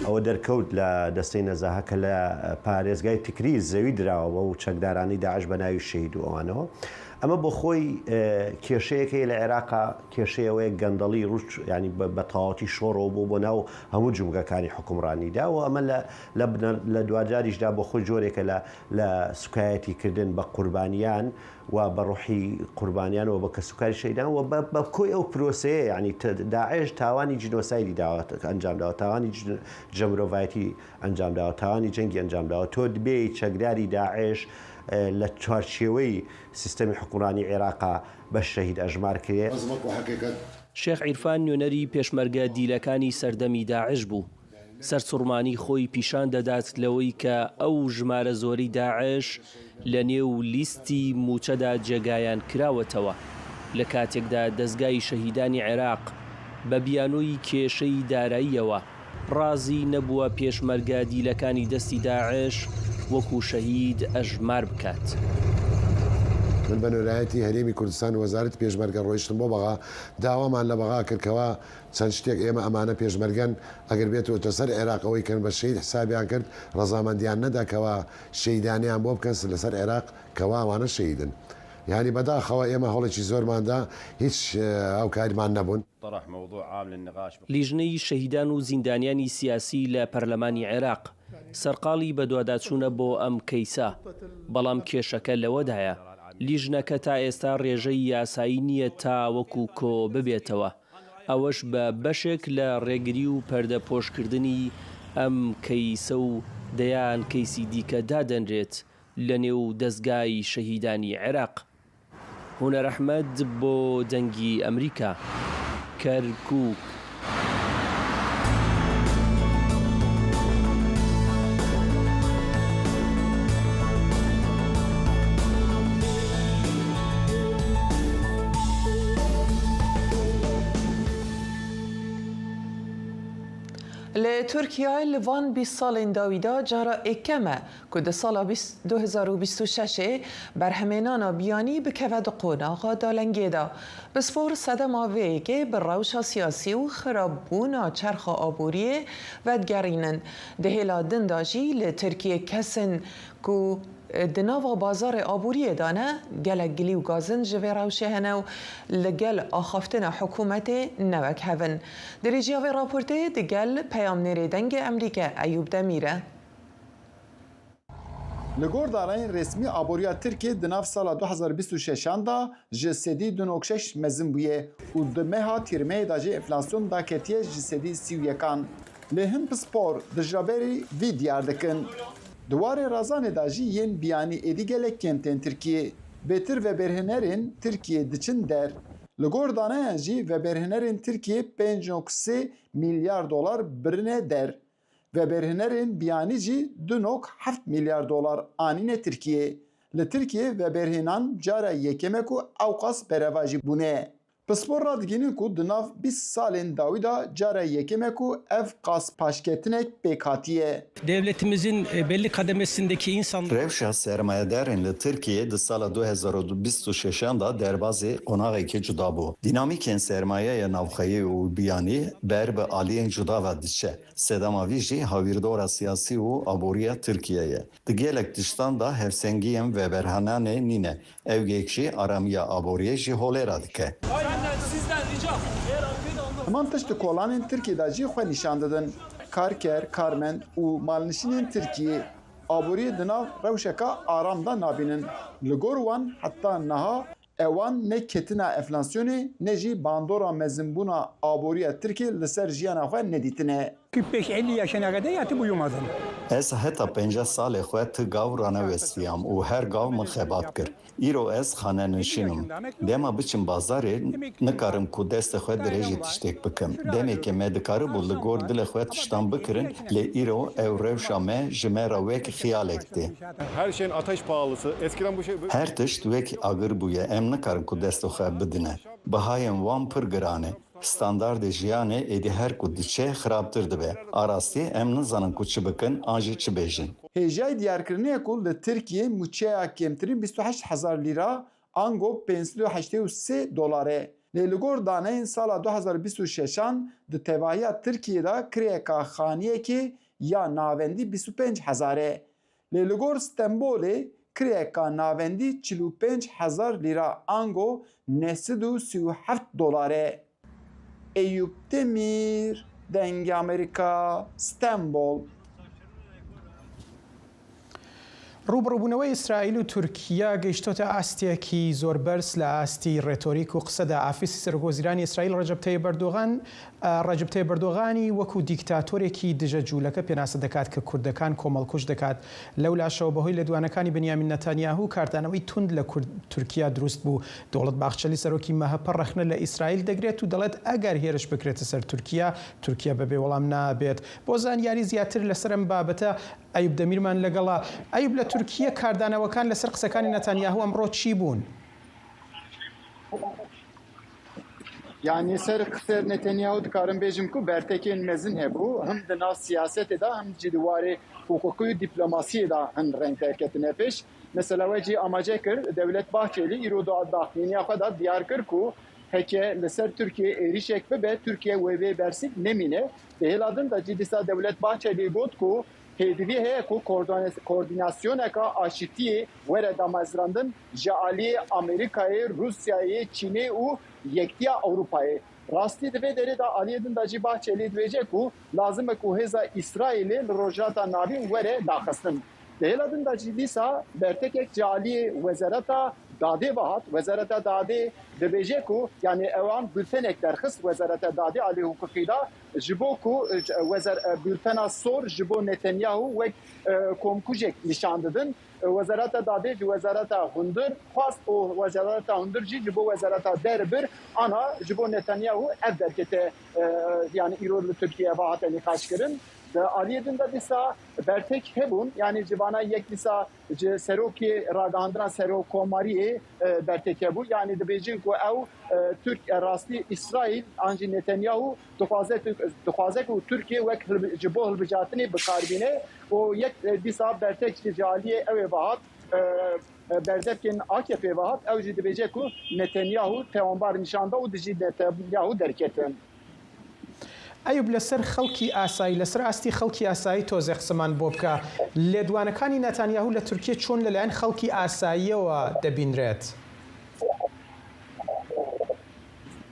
ئەوە دەرکەوت لە دەستەی نەزاهە کە لە پارێزگای تکریت زەوی دراوە بەو چەکدارانەی داعش بە ناوی شەهید و ئەوانەوە. ئەمە بۆ خۆی کێشەیەک هەیە لە عێراقا، کێشەی ئەوەیە گەندەڵی ڕوو یانی بە تەواوەتی شۆڕەوە بووە بۆ ناو هەموو جومگەکانی حوکمڕانیدا و ئەمە لە لە لە دواجاریشدا بۆ خۆی جۆرێکە لە لە سوکایەتی کردن بە قوربانیان و بە ڕۆحی قوربانیان و بە کەسوکاری شەهیدان و بە بە کۆی ئەو پرۆسەیە یانی داعش تاوانی جینۆسایدی داوە ئەنجام داوە تاوانی دژە مرۆڤایەتی ئەنجام داوە تاوانی جەنگی ئەنجام داوە تۆ بێی چەکداری داعش لە چوارچێوەی سیستەمی حوکمڕانی عێراقا بە شەهید ئەژمار کرێ. شێخ عیرفان نوێنەری پێشمەرگە دیلەکانی سەردەمی داعش بوو، سەرسوڕمانی خۆی پیشان دەدات لەوەی کە ئەو ژمارە زۆرەی داعش لە نێو لیستی مووچەدا جێگایان کراوەتەوە، لە کاتێکدا دەزگای شەهیدانی عێراق بە بیانووی کێشەی داراییەوە ڕازی نەبووە پێشمەرگە دیلەکانی دەستی داعش وەکو شەهید ئەژمار بکات. من بە نوێنەرایەتی هەرێمی کوردستان و وەزارەتی پێشمەرگە ڕۆیشتم بۆ بەغا، داوامان لە بەغا کرد کەوا چەند شتێک ئێمە ئەمانە پێشمەرگەن ئەگەر بێتو لەسەر عێراق ئەوەی کەن بە شەهید حسابیان کرد ڕەزامەندیان نەدا کەوا شەهیدانیان بۆ بکەن لەسەر عێراق کەوا ئەوانە شەهیدن یانی بەداخەوە ئێمە هەوڵێکی زۆرمان دا هیچ هاوکارمان نەبوون. لیژنەی شەهیدان و زیندانیانی سیاسی لە پەرلەمانی عێراق سەرقاڵی بەدواداچوونە بۆ ئەم کەیسە، بەڵام کێشەکە لەوەدایە لیژنەکە تا ئێستا رێژەی یاسایی نییە تاوەکو کۆببێتەوە، ئەوەش بە بەشێک لە رێگری و پەردەپۆشکردنی ئەم کەیسە و دەیان کەیسی دیکە دادەنرێت لەنێو دەزگای شەهیدانی عێراق. هونەر ئەحمەد بۆ دەنگی ئەمریکا، کەرکوک. Li Tirkiyeyê li van 20 salên dawî de cara yekem e ku di sala 2026 ê berhemênana biyanî bikeve di qonaxa dalengê de. Pispor sedema vê yekê bi rewşa siyasî û xirabbûna çerxa aboriyê vedigerînin. Di hêla din de jî li Tirkiyê kesên ku di nava bazarê aboriyê de ne, gelek gilî û gazin ji vê rewşê hene û li gel axaftina hikûmetê ne wek hev in. Dirêjiya vê raportê di gel peyamnêrê Dengê Emrîke Eyûb Demîr e. Li gor danayên resmî aboriya Tirkiyê di nav sala 2026 an de 2.6% mezin bûye û di meha Tîrmehê de jî enflasyon daketiye 31%. An. Lê hin pispor dijraberî vî diyar dikin. Di warê razanê de jî yên biyanî êdî gelek kêm tên Tirkiyê. Bêtir veberhinerên Tirkiyê diçin der. Li gor daneyan jî veberhinerên Tirkiyê 5.3 milyar dolar birine der. Veberhinerên biyanî jî 2.7 milyar dolar anîne Tirkiyê. Li Tirkiyê veberhênan cara yekem e ku ewqas berevajî bûne. Pispor radigihînin ku di nav 20 salên dawî de cara yekem e ku ev qas paşketinek pêk hatiye. Devletimizin belli kademesindeki insanlar. Rewşa sermayedarên li Tirkiyeyê di sala 2026 an de derbasî qonaxekê cuda bû. Dînamîkên sermayeya navxweyî û biyanî ber bi aliyên cuda ve diçe. Sedema vî jî hawîrdora siyasî û aboriya Tirkiyeyê ye. Di gelek tiştan de hevsengiyên veberhananê nîne. Ew yek jî aramiya aboriyê ji holê re dike. Heman tişt di kolanên Tirkiyê de jî xwe nîşan didin. Karker, karmend û malnişînên Tirkiyê aboriyê di nav rewşeke aram de nabînin. Li gor wan heta niha ewan ne ketina enflasyonê ne jî bandora mezinbûna aboriya Tirkiyê li ser jiyana xwe nedîtine. Ez heta 50 salê xwe ti gav ranewestiyam û her gav min xebat kir. Îro ez xanenişîn im. Dema biçim bazarê nikarim ku destê xwe dirêjî tiştek bikim. Demekê me dikaribû li gor dilê xwe tiştan bikirin lê îro ew rewşa me ji me re wek xiyalek tê. Her tişt wek agir bûye em nikarin ku destê xwe bidine. Bihayên wan pir giran e. Standardê jiyanê êdî her ku diçe xirabtir dibe. A rastî em nizanin ku çi bikin an jî çi bêjin. Hêjayê diyarkirinê ye ku li Tirkiyê mûçeya kêmtirîn 28 hezar lîra ango 583 dolar e. Lê li gor daneyên sala 2026 an di tevahiya Tirkiyê de kirêyeka xaniyekê ya navendî 25 hezar e. Lê li gor Stenbolê kirêyeka navendî 45 hezar lîra ango 937 dolar e. Eyüp Demir, Dengê Amerîka, Stenbol. ڕووبەڕووبوونەوەی ئیسرائیل و تورکیا گەیشتۆتە ئاستێکی زۆر بەرز لە ئاستی ڕێتۆریک و قسەدا. ئافیسی سەرۆکوەزیرانی ئیسرائیل ڕەجەب تەیب ئەردۆغان ڕەجەب تەیب ئەردۆغانی وەکو دیکتاتۆرێکی دژە جوولەکە پێناسە دەکات کە کوردەکان کۆمەڵکوژ دەکات. لەولاشەوە بەهۆی لێدوانەکانی بنیامین نەتانیاهو کاردانەوەی توند لە تورکیا دروست بوو. دەوڵەت باخچەلی سەرۆکی مەهەپە ڕەخنە لە ئیسرائیل دەگرێت و دەڵێت ئەگەر هێرش بکرێتە سەر تورکیا، تورکیا بەبێ وەڵام نابێت. بۆ زانیاری زیاتر لەسەر ئەم بابەتە ئەیوب دەمیرمان لەگەڵە. ئەیوب لە تورکیە کاردانەوەکان لەسەر قسەکانی نەتانیاهو ئەمڕۆ چی بوون؟ یانی سەر قسە نەتەنیاهو dikarim bêjim ku bertekên mezin hebû him di nav siyasetê de him jî di warê huqûqî û dîplomasiyê de hin reng derketine pêş. Mesela we jî amaje kir Dewlet Bahçelî îro di daxuyaniya xwe de diyar kir ku heke li ser Tirkiyeyê êrîşek bibe Tirkiye wê vê bersîv nemîne. Di hêla din de jî dîsa Dewlet Bahçelî got ku pêdivî heye ku koordînasyoneka aşitiyê were damezrandin ji aliyê Amerîkayê, Rûsyayê, Çînê û Yektiya Ewropayê. Rastî di vê derê de aliyê din de jî Bahçelî dibêje ku lazim e ku hêza Îsraîlê li Rojhilata Navîn were daxistin. Di hêla din de jî dîsa bertekek ji aliyê Wezareta Dadê ve hat. Wezareta Dadê dibêje ku yanî ewan bultenek derxist Wezareta Dadê aliyê huqûqî de ji bo ku bultena sor ji bo Netanyahu wek komkujek nîşan didin. Wezareta Dadê ji Wezareta Hundir xwest û Wezareta Hundir jî ji bo Wezareta Der bir ana ji bo Netanyahu ev derkete yanî îro li Tirkiye va hate nîqaşkirin. Di aliyê din de dîsa bertek hebûn yanî ji vana yek dîsa ji serokê ragihandina serokkomariyê bertek hebû yanî dibêjin ku ew Türk rastî İsraîl an jî Netanyahu dixwaze dixwaze ku Tirkiye wek ji bo hilbijartinê bikarbîne û yek dîsa bertek ji aliyê ew ê hat berdevkên AKP ve hat ew jî dibêje ku Netanyahu tewanbar nîşan da û dijî Netanyahu derketin. ئەیوب لەسەر خەڵکی ئاسایی لەسەر ئاستی خەڵکی ئاسایی تۆزێ قسەمان بۆ بکە لێدوانەکانی نەتانیاهو لە تورکیە چۆن لەلایەن خەڵکی ئاساییەوە دەبینرێت؟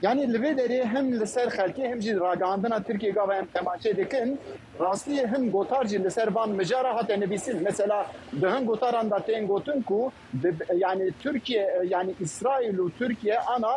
Yanî li vê derê him li ser xelkê him jî ragihandina Tirkiyê gava em temaşe dikin, rastiyê hin gotar jî li ser van mijara hate nivîsîn. Mesela di hin gotaran de tên gotin ku yanî Tirkiye yanî Îsraîl û Tirkiye ana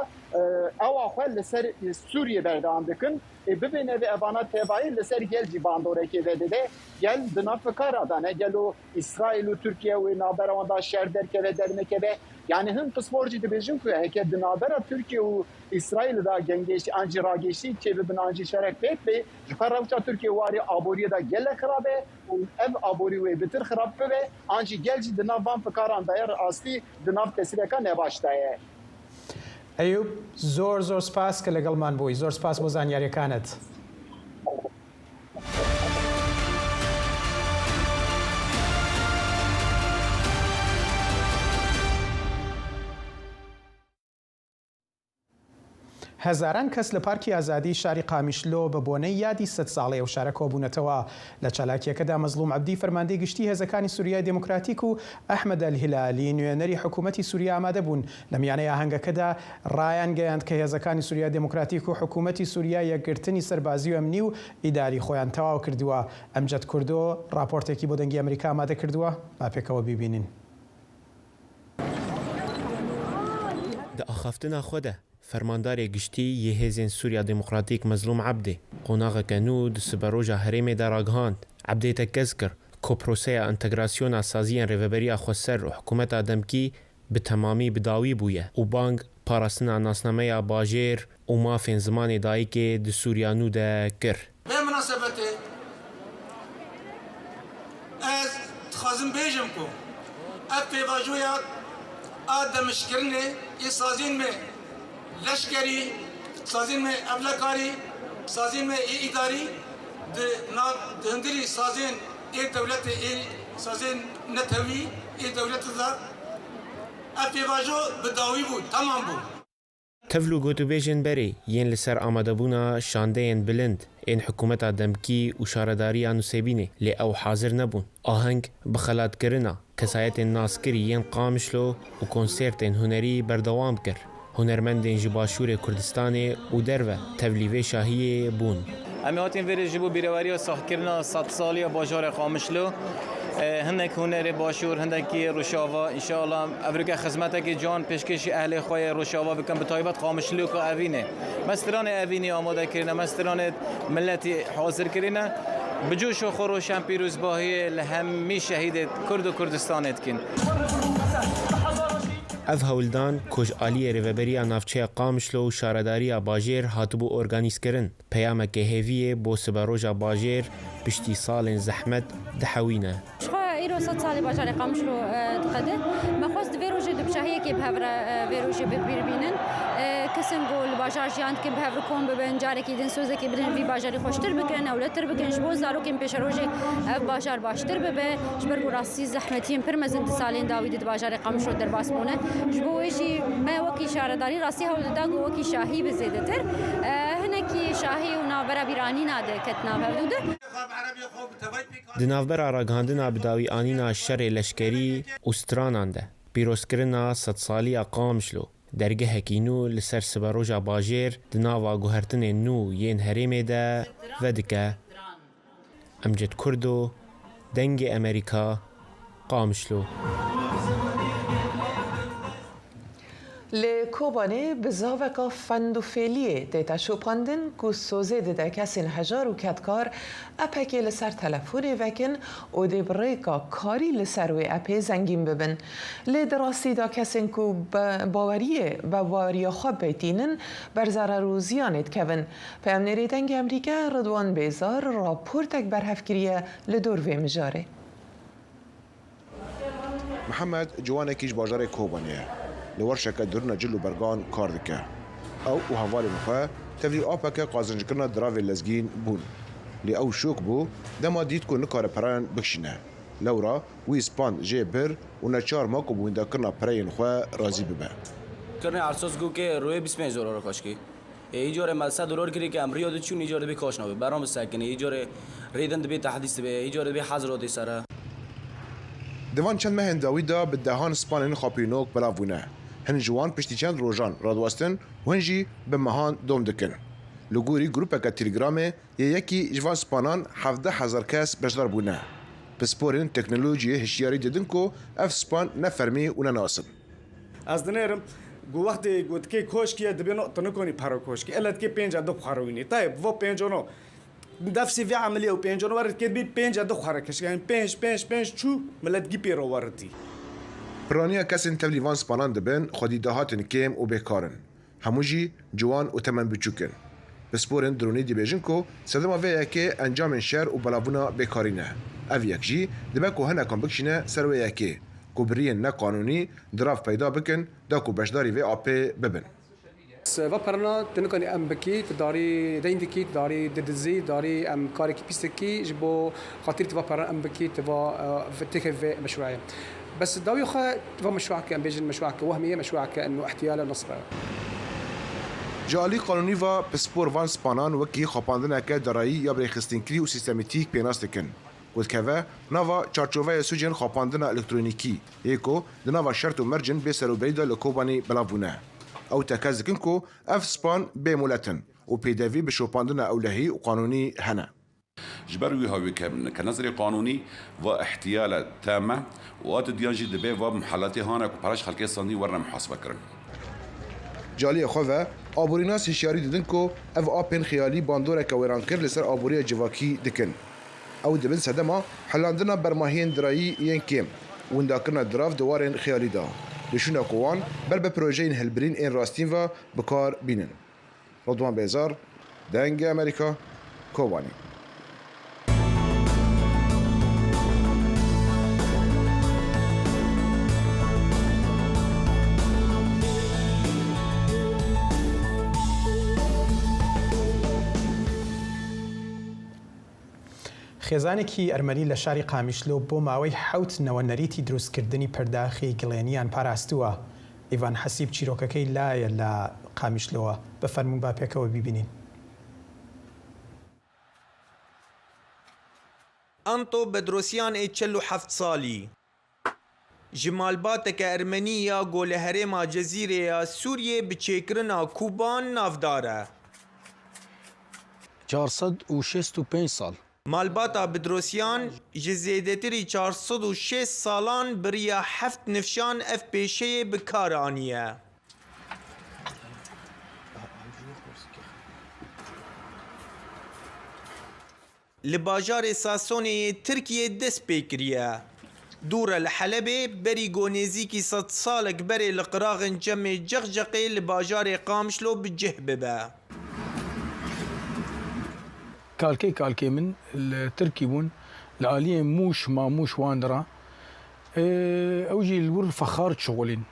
ewa xwe li ser Sûriyê berdewam dikin. Ê bibê nevê evana tevayî li ser gel jî bandorekê vedide. Gel di nav fikara de ne gelo Îsraîl û Tirkiye wê navbera wan de şer derkeve dernekeve. Yanî hin pispor jî dibêjin ku heke di navbera Tirkiye û Îsraîlê de gengeşî an jî rageşî çêbibin an jî şerek pêk bê, ji xwe rewşa Tirkiye warê aboriyê de gelek xirab e û ev aborî wê bitir xirab bibe an jî gel jî di nav van fikaran de ye rastî di nav tesîreka nebaş de ye. ئەیوب زۆر زۆر سپاس کە لەگەڵمان بووی زۆر سپاس بۆ زانیاریەکانت. هەزاران کەس لە پارکی ئازادی شاری قامیشلۆ بە بۆنەی یادی سەدساڵەی ئەو شارە کۆبوونەتەوە. لە چالاکییەکەدا مەزڵوم عەبدی فەرماندەی گشتی هێزەکانی سوریای دێموکراتیک و ئەحمەد ئەلهیلالی نوێنەری حکوومەتی سوریا ئامادە بوون. لە میانەی ئاهەنگەکەدا ڕایانگەیاند کە هێزەکانی سوریای دێموکراتیک و حکوومەتی سوریا یەکگرتنی سەربازی و ئەمنی و ئیداری خۆیان تەواو کردووە. ئەمجەد کوردۆ ڕاپۆرتێکی بۆ دەنگی ئەمریکا ئامادە کردووە، با پێکەوە بیبینین. Di axaftina xwe de Fermandarê Giştî yê Hêzên Sûriya Demokratîk Mezlûm Ebdê qonaxeke nû di siberoja herêmê de ragihand. Ebdê tekez kir ku proseya entegrasyona saziyên Rêveberiya Xweser û hikûmeta demkî bi temamî bi dawî bûye û bang parastina nasnameya bajêr û mafên zimanê dayikê di Sûriya nû de kir. Vê minasebetê ez dixwazim bêjim ku ev pêvajoya a demişkirinê yê saziyên me leşkerî, saziyên me ewlekarî, saziyên me yê îdarî di nav di hundirî saziyên ê dewletê ê saziyên netewî ê dewletê de ev pêvajo bi dawî bû, temam bû. Tevl û gotûbêjên berê yên li ser amadebûna şandeyên bilind ên hikûmeta demkî û şaredariya Nisêbînê lê ew hazir nebûn. Aheng bi xelatkirina kesayetên naskirî yên Qamişlo û konsêrtên hunerî berdewam kir. Hunermendên ji Başûrê Kurdistanê û derve tevlî vê şahiyê bûn. Em ê hatin vêrê ji bo bîreweriya saxkirina sedsaliya bajarê Qamişlo. Hinek hunerê Başûr, hindekî Rojava. Înşeallah ev rûke xizmetekî can pêşkêşî ehlê xwe yê Rojava bikin bi taybet Qamişlo ka evînê. Me stranê evînî amade kirine, me stranê miletî hazir kirine. Bi coş û xoroş em pîrozbahiyê li hemî şehîdê Kurd û Kurdistanê dikin. Ev hewldan ku ji aliyê Rêveberiya Navçeya Qamişlo û Şaredariya Bajêr hatibû organîzkirin, peyameke hêviyê bo siberoja bajêr piştî salên zehmet dihewîne. Ji xwe îro sedsalê bajarê Qamişlo diqede. Me xwest di vê rojê de bi şahiyekê bi hev re vê rojê bi bîr bînin. Kesên ku li bajar jiyan dikin bi hev re kom bibin, carekî din sozekê bidin vî bajarî xweştir bikin, ewletir bikin. Ji bo zarokên pêşerojê ev bajar baştir bibe. Ji ber ku rastî zehmetiyên pir mezin di salên dawî de di bajarê Qamişlo derbas bûne. Ji bo wê jî me wekî şaredarî rastî hewl dida ku wekî şahî bi zêdetir hinekî şahî û navbera bîranîna di ket nav hevdu de. Di navbera ragihandina bidawîanîna şerê leşkerî û stranan de, pîrozkirina sedsaliya Qamişlo, dergehekî nû li ser siberoja bajêr di nava guhertinên nû yên herêmê de vedike. Emced Kurdo, Dengê Amerîka, Qamişlo. Li Kobanê bi zaveka fend û fêliyê tête şopandin ku sozê dide kesên hejar û kedkar epekê li ser telefonê vekin û dê bi rêka karî li ser wê epê zengîn bibin. Lê di rastî de kesên ku baweriyê bi baweriya xwe pêtînin ber zerer û ziyanê dikevin. Peyamnêrê Dengê Amerîka Ridwan Bêzar raportek berhev kiriye li dor vê mijarê. Mihemed ciwanekî ji bajarê Kobanê ye. Li werşeke dirûna cil û bergan kar dike. Ew û hevalên xwe tevlî apeke qazinckirina diravê lezgîn bûn. Lê ew şok bû dema dît ku nikare pereyan bikişîne. Lewra wî spand jê bir û neçar ma ku bi windakirina pereyên xwe razî bibe. Kirine ersoz got ke royê 25 dolar kaşkî. Ê îcarê me sed dolar kirî ke em riya diçûn îcar dibê kaş nabe. Beran bisekinê îcarê rê din dibê tehdîs dibe îcarê dibê hezir hatê sere. Di van çend mehên dawî de bi dehan spanên xapînok belav bûne. Hin ji wan piştî çend rojan radiwestin û hin jî bi mehan dom dikin. Li gorî grûpeke Telegramê yê yekî ji van spanan 17,000 kes beşdar bûne. Pisporên teknolojiyê hişyarî didin ku ev span ne fermî û ne nas in. Ez dinêrim ku wextê ku dikê koşkî ye dibê no tu nikonî pero koşkî ele dikê pênc e du xwe rewînî. Tayê va pênc no nefsê vê emeliyê û pênc no were dikê dibî pênc e du xwe re keşk yanî pênc pênc pênc çû milet gî pê re weritî. Piraniya kesên tevlî van spanan dibin xwedî dahatin kêm û bêkar in. Hemû jî ciwan û temen biçûk in. Pisporên dronî dibêjin ku sedema vê yekê encamên şer û belavbûna bêkarî ne. Ev yek jî dibe ku hinekan bikişîne ser wê yekê ku bi riyên neqanûnî dirav peyda bikin da ku beşdarî vê apê bibin. Va perina tu nikanî em bikî, tu darî deyn dikî, tu darî didizî, tu darî em karekî pîs dikî ji bo xatirî tu va perina em bikî, tu va têkevî vê meşrûeyê. Bes dawî xwe va meşrûeke em bêjin meşrûeke wehmî ye, meşrûeke eno îhtiyal e nesb e. Ji alî qanûnî ve pispor van spanan wekî xapandineke darayî ya birêxistinkirî û sîstemetîk pênas dikin ku dikeve nava çarçoveya sûcên xapandina elektronîkî yê ku di nava şert û mercên bê serûberî de li Kobanî belav bûne. Ew tekez dikin ku ev span bê molet in û pêdevî bi şopandina ewlehî û qanûnî hene. Ji ber wî hawî ke nezerê qanûnî va îhtiyale teme û a di diyan jî dibe va muhelatê hane ku pere ji xelkê standî werine muhasebe kirin. Ji aliyê xwe ve aborînas hişyarî didin ku ev apên xeyalî bandoreke wêrankir li ser aboriya civakî dikin. Ew dibin sedema helandina bermahiyên dirayî yên kêm û windakirina dirav di warên xeyalî de, li şûna ku wan ber bi projeyên hilbirîn ên rastîn ve bi kar bînin. Ridwan Bêzar, Dengê Amerîka, Kobanî. خێزانێکی ئەرمەنی لە شاری قامیشلۆ بۆ ماوەی حەوت نەوە نەریتی دروستکردنی پەرداخی گڵێنیان پاراستووە. ئیڤان حەسیب چیرۆکەکەی لایە لە قامیشلۆوە، بفەرموون با پێکەوە بیبینین. ئەنتۆ بەدرۆسیان ê 47 salî ji malbateke Ermenî ya ku li herêma Cezîrê ya Sûriyê bi çêkirina kûban navdar e. 465 sal. Malbata Bedrosyan ji zêdetirî 460 salan bi riya heft nifşan ev pêşeyê bi kar aniye. Li bajarê Sasonê yê Tirkiyê dest pê kiriye. Dû re li Helebê berî ku nêzîkî sed salek berê li qiraxên Çemê Ceqceqê li bajarê Qamişlo bi cih bibe. Kalkê kalkê min li Tirkî bûn, li aliyê Mûş Mamûş wan dira. Ew jî li wir fexar dişixulîn.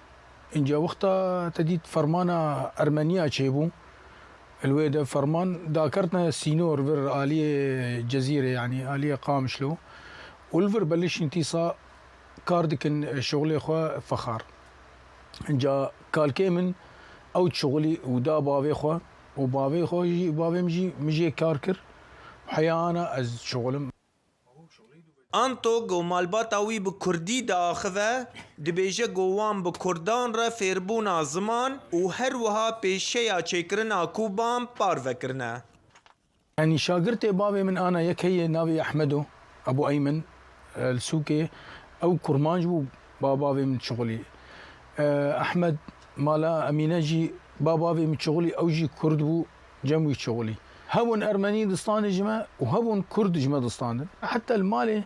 Înca wexta te dît fermana Ermeniya çêbû, li wê de ferman dakertine sînor vir aliyê Cezîrê yanî aliyê Qamişlo û li vir belişîn tîsa kar dikin şixulê xwe fexar. Înca kalkê min ew dişixulî û da bavê xwe û bavê xwe jî bavê min jî min jê kar kir û heya ana ez dişixulim. Anto ku malbata wî bi kurdî diaxive, dibêje ku wan bi kurdan re fêrbûna ziman û her wiha pêşeya çêkirina kûban parve kirine. Yanî şagirtê bavê min ana yek heye navê Ehmedo, Ebû Eymen, li sûkê ew kurmanc bû ba bavê min dişixulî. Ehmed mala Emîne jî ba bavê min dişixulî ew jî kurd bû cem wî dişixulî. Hebûn ermenî distandin ji me û hebûn kurd ji me distandin. Heta li malê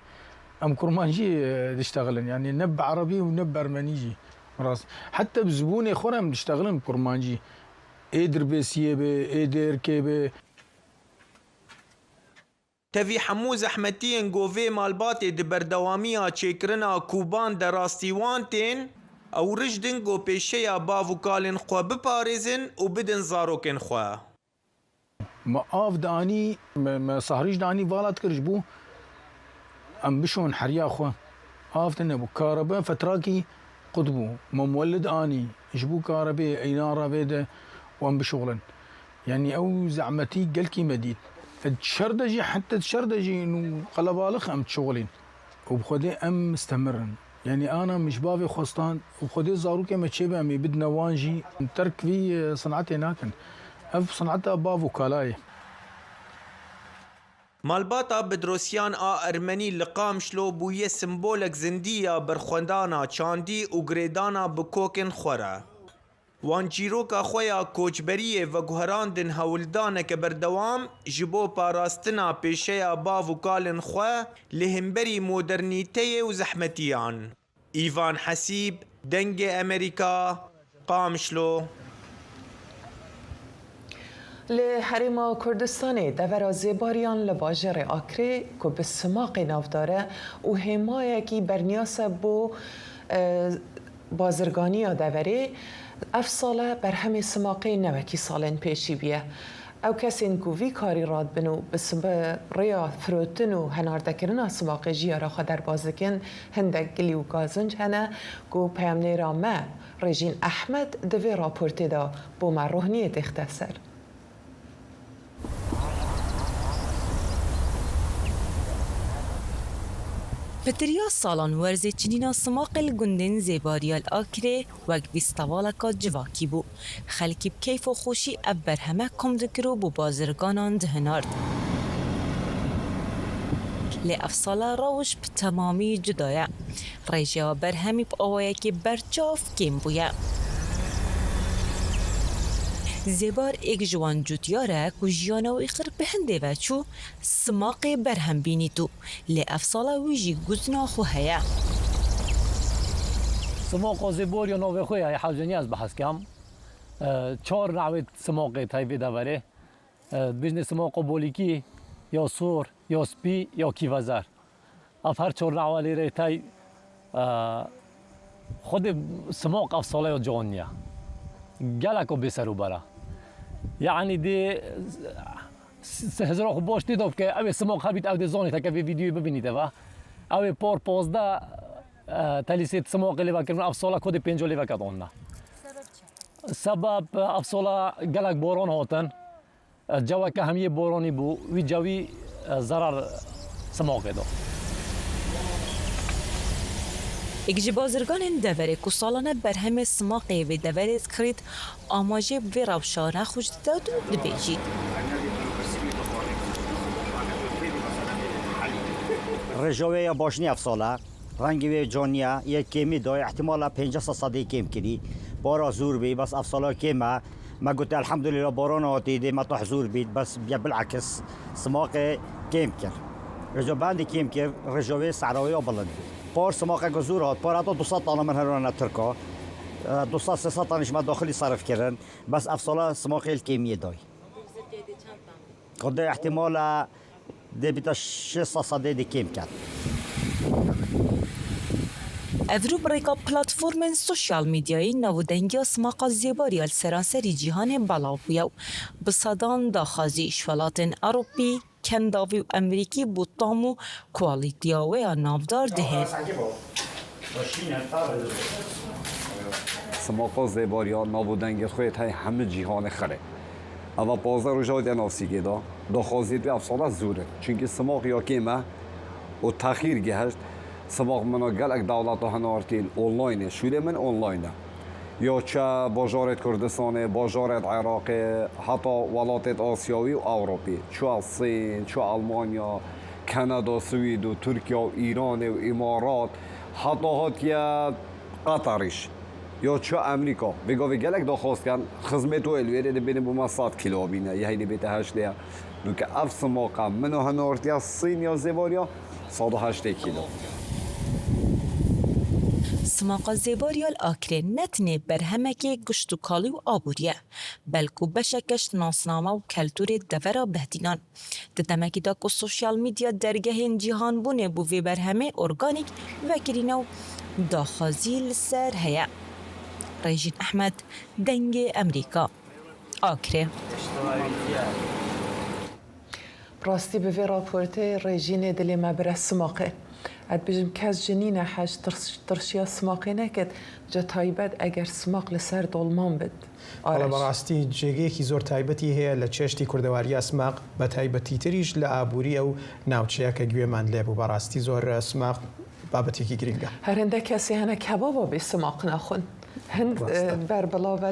em kurmancî diştexilin yanî ne bi erebî û ne bi ermenî jî rast. Heta bi zibûnê xwe re em diştexilin bi kurmancî. Ê Dirbêsiyê be, ê Dêrkê be. Tevî hemû zehmetiyên ku vê malbatê di berdewamiya çêkirina kûban de rastî wan tên, ew rijdin ku pêşeya bav û kalên xwe biparêzin û bidin zarokên xwe. Me av dianî, me sahrîj dianî vala dikir ji bo em bişon heriya xwe. Av tune bû. Karebe fetrakî qut bû. Me muwelid anî ji bo karebê eynan re vê de û em bişoxlin. Yanî ew zehmetî gelkî me dît. Di şer de jî heta di şer de jî nû qelebalix em dişoxilîn û bi Xwedê em mistemir in. Yanî ana min ji bavê xwe stand û Xwedê zarokê me çêbe em ê bidine wan jî. Em terk vî sinetê nakin. Ev sineta bav û kala ye. Malbata Bedrosyan a Ermenî li Qamişlo bûye simbolek zindî ya berxwedana çandî û girêdana bi kokên xwe re. Wan çîroka xwe ya koçberiyê veguherandin hewldaneke berdewam ji bo parastina pêşeya bav û kalên xwe li hemberî modernîteyê û zehmetiyan. Îvan Hesîb, Dengê Amerîka, Qamişlo. Li Herêma Kurdistanê devera Zêbariyan li bajarê Akrê ku bi simaqê navdar e û hêmayekî berniyas e bo Bazirganiya deverê ev sal e berhemê simaqê ne wekî salên pêşî bûye. Ew kesên ku vî karî radibin û bi rêya firotin û henardekirina simaqê jiyara xwe derbas dikin, hindek gilî û gazinc hene ku peyamnêra me Rejîn Ehmed di vê raportê de bo me rohniyê têxite ser. Pitiriya salan werzê çinîna simaqê li gundên Zêbariya li Akrê wek fîstevaleka civakî bû. Xelkî bi keyf û xweşî ev berheme kom dikir û bo bazirganan dihinart. Lê ev sala rewş bi temamî cuda ye. Rêjeya berhemî bi awayekî berçav kêm bûye. Zêbar êk ji wan cotyar e ku jiyana wî qir bi hindê ve çû, simaqê berhem bînîtû. Lê ev sala wî jî guzna xwe heye. Simaqa Zêbar ya navê xwe ye hewce niye ez behs kem. Çar navê simaqê teyvê deverê. Dibêjinê simaqa bolîkî ya sor ya spî ya kîvezer. Ev her çar nava lêreyê tey xwedê simaq ev sala ya can niye. Geleka bêserûber e. Yanî dê hizira xwe baş tê de bike ew ê simaq hebît ew dê zanît heke vê vîdeoyê bibînît ev e. Ew ê par 15 telîsê simaqê lê vekirin ev sala kodê pênca lê veket anne. Sebeb ev sala gelek baran hatin. Ceweke hemiyê boranî bû, wî cewî zerar simaqê da. Yek ji bazirganên deverê ku salane berhemê simaqê vê deverê dikirît, amajê bi vê rewşa nexweş dide û dibêjît. Rêja wê ya baş nîye ev sal e. Rengê wê can nîye. Yê kêmî dayê îhtîmala pênceh sed sedê kêm kirî. Bara zûr bî bes ev sala kêm e. Me got elhemdulîlah baran hatî dê me ta hizûr bît bes biye bilekis simaqê kêm kir. Rêja bendê kêm kir rêja wê sera wê ya bilind bû. Par simaqeke zûr hat par heta 200 tane min herûne Tirka 200 300 tane ji me daxilî serif kirin bes ev sala simaqê li kêmiyê day. Xwedê îhtîmala Dê bîta şêsta sedê dê kêm ket. Evrû bi rêka platformên sosyal medyayê navûdengiya simaqa zêbar ya li seranserî cîhanê belav bûye û bi sedan daxwazî ji welatên Ewropî, Kendavî û Amerîkî bo tam û kualîtiya wê ya navdar dihên. Simaqa zêbar ya navûdengê xwe yê tey hemû cîhanê xirê. Eva 15 roja hatiye nav sîkê de, daxwaziyê wê ev sala zor in. Çunkî simaq ya kêm e û texîr gihişt. Simaq mina gelek dewleta hinartîn online e, şûrê min online e. Ya çe bajarê Kurdistanê, bajarê Iraqê, heta welatê Asyawî û Ewropî. Çû Sîn, çû Elmanya, Kanada, Swîd û Tirkiye û Îranê û Îmarat, heta hatiye Qeterîş. Ya çû Amerîka. Vê gavê gelek daxwaz dikin, xizmê to li wêrê dibêne bo me sed kîlo bîne, yê heynê bête heştê ye. Nûke ev simaqa min û hinartiya Sîn ya zêbar ya 180 kîlo. Simaqa zêbar ya li Akrê ne tenê berhemekê kiştûkalî û aborî ye, belku beşeke ji nasname û keltûrê devera Behdînan. Di demekî de ku sosyal medya dergehên cîhanbûnê bo vê berhemê organîk vekirîne û daxwazî li ser heye. Rêjîn Ehmed, Dengê Amerîka, Akrê. Bi rastî bi vê raportê Rêjînê dilê me bire simaqê. Ez dibêjim kes ji nîne hej tirşiya simaqê neket, ca taybet eger simaq li ser dolman bit. Wala bi rastî جێگەیەکی زۆر تایبەتی هەیە لە چێشتی کوردەوارییا سماق بە تایبەتیتریش لە ئابووری ئەو ناوچەیە کە گوێمان لێ بوو بەڕاستی زۆر سماق. بابەتێکی گرنگە. هەر هندە کەسێ هەنە کەبابا بێ سماق ناخۆن هند بەربڵاوە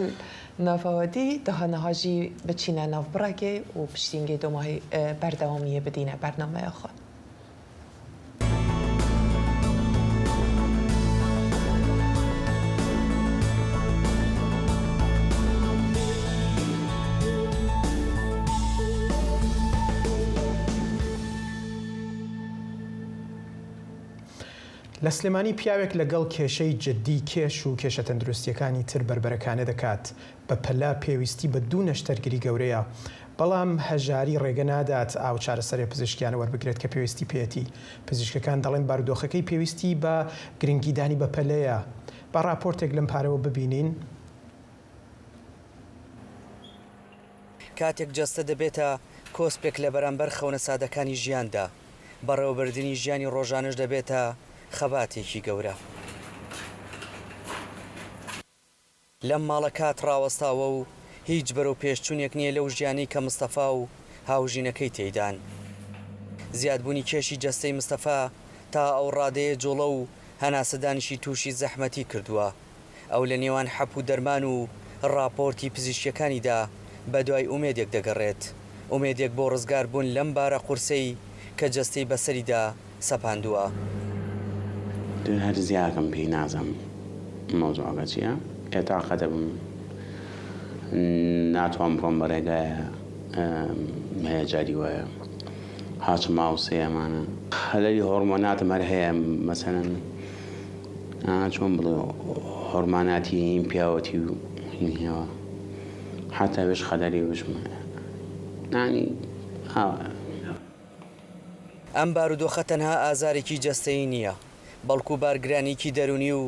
ناڤاوەدی daha niha jî biçîne nav birekê û piştîngê domahî berdewamiyê bidîne bernameya xwe. لە سلێمانی پیاوێک لەگەڵ کێشەی جددی کێش و کێشە تەندروستییەکانی تر بەربەرەکانێ دەکات، بەپەلە پێویستی بە دوو نەشتەرگری گەورەیە، بەڵام هەژاری ڕێگە نادات ئاو چارەسەرە پزیشکیانە وەربگرێت کە پێویستی پێیەتی، پزیشکەکان دەڵێن بارودۆخەکەی پێویستی بە گرنگیدانی بەپەلەیە. با ڕاپۆرتێک لەم پارەوە ببینین. کاتێک جەستە دەبێتە کۆسپێک لە بەرامبەر خەونە سادەکانی ژیاندا، بەڕێوەبردنی ژیانی ڕۆژانەش دەبێتە خەباتێکی گەورە. لەم ماڵە کات ڕاوەستاوە و هیچ بەرەو پێشچونێک نیە لەو ژیانەی کە مستەفا و هاوژینەکەی تێیدان. زیادبوونی کێشی جەستەی مستەفا تا ئەو ڕادەیە جوڵە و هەناسەدانیشی تووشی زەحمەتی کردووە. ئەو لە نێوان حەپ و دەرمان و ڕاپۆرتی پزیشکیەکانیدا بەدوای ئومێدێک دەگەڕێت، ئومێدێک بۆ ڕزگاربوون لەم بارە قورسەی کە جەستەی بەسەریدا سەپاندووە. تر هەر زیاکەم پێی نازانم مەوزوعەکە چیە ئێ تاقە دەبم ناتوان بڕۆم بە ڕێگایە هەیە جاری وایە هاچم ماوسێ ئەمانە خەلەلی هۆڕمۆناتم هەر هەیە مەسەلەن چۆن بڵێ هۆرماناتی هین پیاوەتی و هین هێوە حتا وێش خەلەلی وشم هەیە یانی ئاوا. ئەم بارودۆخە تەنها ئازارێکی جەستەیی نییە، بەڵکو بارگرانییەکی دەروونی و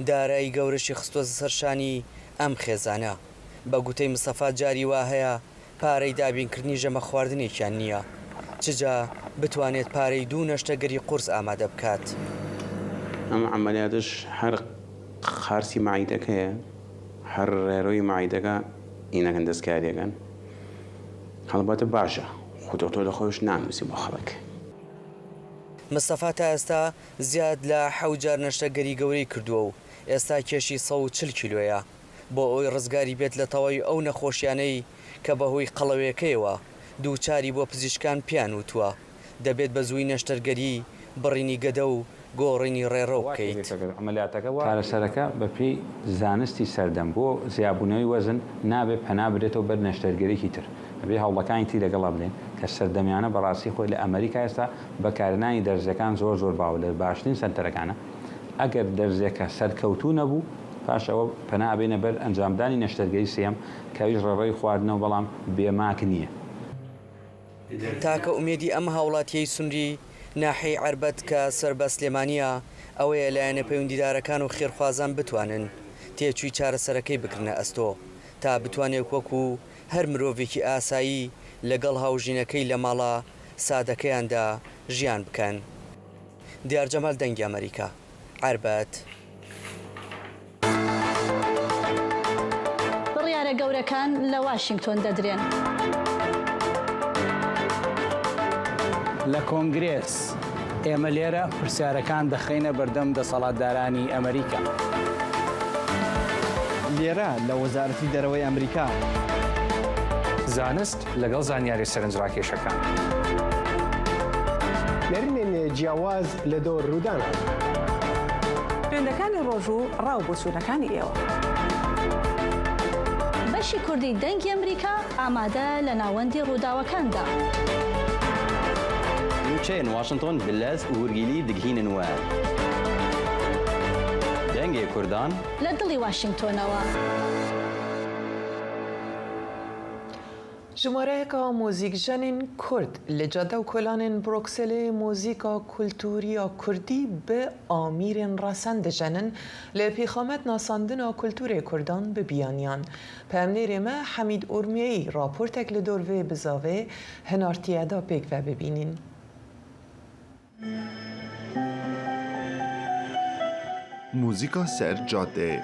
دارایی گەورەشی خستووەتە سەر شانی ئەم خێزانە. بە گوتەی مستەفا جاری وا هەیە پارەی دابینکردنی ژەمە خواردنێکیان نییە، چ جا بتوانێت پارەی دوو نەشتەگەری قورس ئامادە بکات. ئەم عەمەلیاتەش هەر قارسی مەعیدەکەیە، هەر ڕێرەوی مەعیدەکە ئینەکەن دەستکاریەکەن. هەڵبەتە باشە خۆ دکتۆر لە خۆیش نانوسی بۆ خەڵک. مستەفا تا ئێستا زیاد لە حەوت جار نەشتەرگەری گەورەی کردووە و ئێستا کێشی 140 کیلۆیە. بۆ ئەوەی ڕزگاری بێت لە تەواوی ئەو نەخۆشیانەی کە بەهۆی قەڵەوێکەیەوە دووچاری بووە پزیشکان پێیان وتووە دەبێت بە زووی نەشتەرگەری بڕینی گەدە و گۆڕینی ڕێڕەو بکەیت. چارەسەرەکە بەپێی زانستی سەردەم بۆ زیابوونەوەی وەزن نابێت پەنا برێتەوە بەر نەشتەرگەریی تر، ئەبێ هەوڵەکانی تری لەگەڵا بدەین کە سەردەمیانە بەڕاستی خۆی لە ئەمەریکا ئێستا بەکارهێنانی دەرزیەکان زۆر زۆر باوە لە باشترین سەنتەرەکانە ئەگەر دەرزیەکە سەرکەوتوو نەبوو پاش ئەوە پەنا ئەبەینە بەر ئەنجامدانی نەشتەرگەری سێیەم کە ئەویش ڕێڕەوی خواردنەوە بەڵام بێ ماک نییە. تاکە ئومێدی ئەم هاوڵاتییەی سنوری ناحیەی عەربەت کە سەر بە سلێمانییە، ئەوەیە لایەنە پەیوەندیدارەکان و خێرخوازان بتوانن تێچووی چارەسەرەکەی بگرنە ئەستۆ تا بتوانێت وەکو هەر مرۆڤێکی ئاسایی لەگەڵ هاوژینەکەی لە ماڵە سادەکەیاندا ژیان بکەن. دیار جەمال دەنگی ئەمەریکا، عەربەت. بڕیارە گەورەکان لە واشینگتۆن دەدرێن. لە کۆنگرێس، ئێمە لێرە پرسیارەکان دەخەینە بەردەم دەسەڵاتدارانی ئەمریکا. لێرە لە وەزارەتی دەرەوەی ئەمریکا. زانست لەگەڵ زانیاریە سەرنجڕاکێشەکان. نەرینێن جیاواز لە دۆر روودانان. ترێندەکانی ڕۆژ و ڕا و بۆچوونەکانی ئێوە. بەشی کوردی دەنگی ئەمریکا ئامادە لە ناوەندی ڕووداوەکاندا. Nûçeyên Washington bi lez û hûrgîlî digihînin we. Dengê Kurdan. لە دڵی واشینگتۆنەوە. ژمارەیەکا موزیکژەنên Kurd li cade û kolanên Brukselê muzîka kultûriya Kurdî bi amîrên resen dijenin li pêxamet nasandina kultûrê Kurdan bi biyaniyan. Peyamnêrê me Hemîd Urmiyeyî raportek li dor vê bizavê hinartiye da pêkve bibînîn. Muzîka ser cadeyê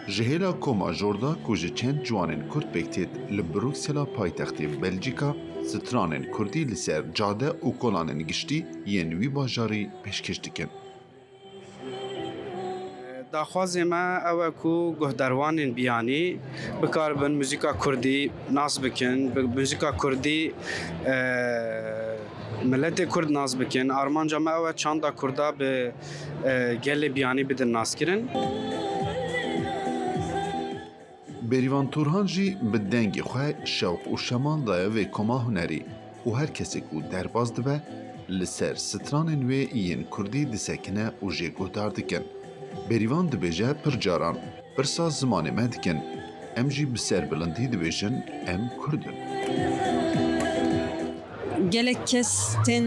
ji hêla koma Jorda ku ji çend ciwanên Kurd pêk têt li Bruksela paytextê Belcîka stranên Kurdî li ser cade û kolanên giştî yên wî bajarî pêşkêş dikin. Daxwazê me ew e ku guhdarvanên biyanî bikaribin muzîka kurdî nas bikin, bi muzîka kurdî miletê kurd nas bikin. Armanca me ew e çanda kurda bi gelê biyanî bidin naskirin. Bêrîvan Turhan jî bi dengê xwe şewq û şemal daye vê koma hunerî û her kesê ku derbas dibe li ser stranên wê yên kurdî disekine û jê guhdar dikin. Bêrîvan dibêje pir caran pirsa zimanê me dikin, em jî bi serbilindî dibêjin em kurd in. Gelek kes tên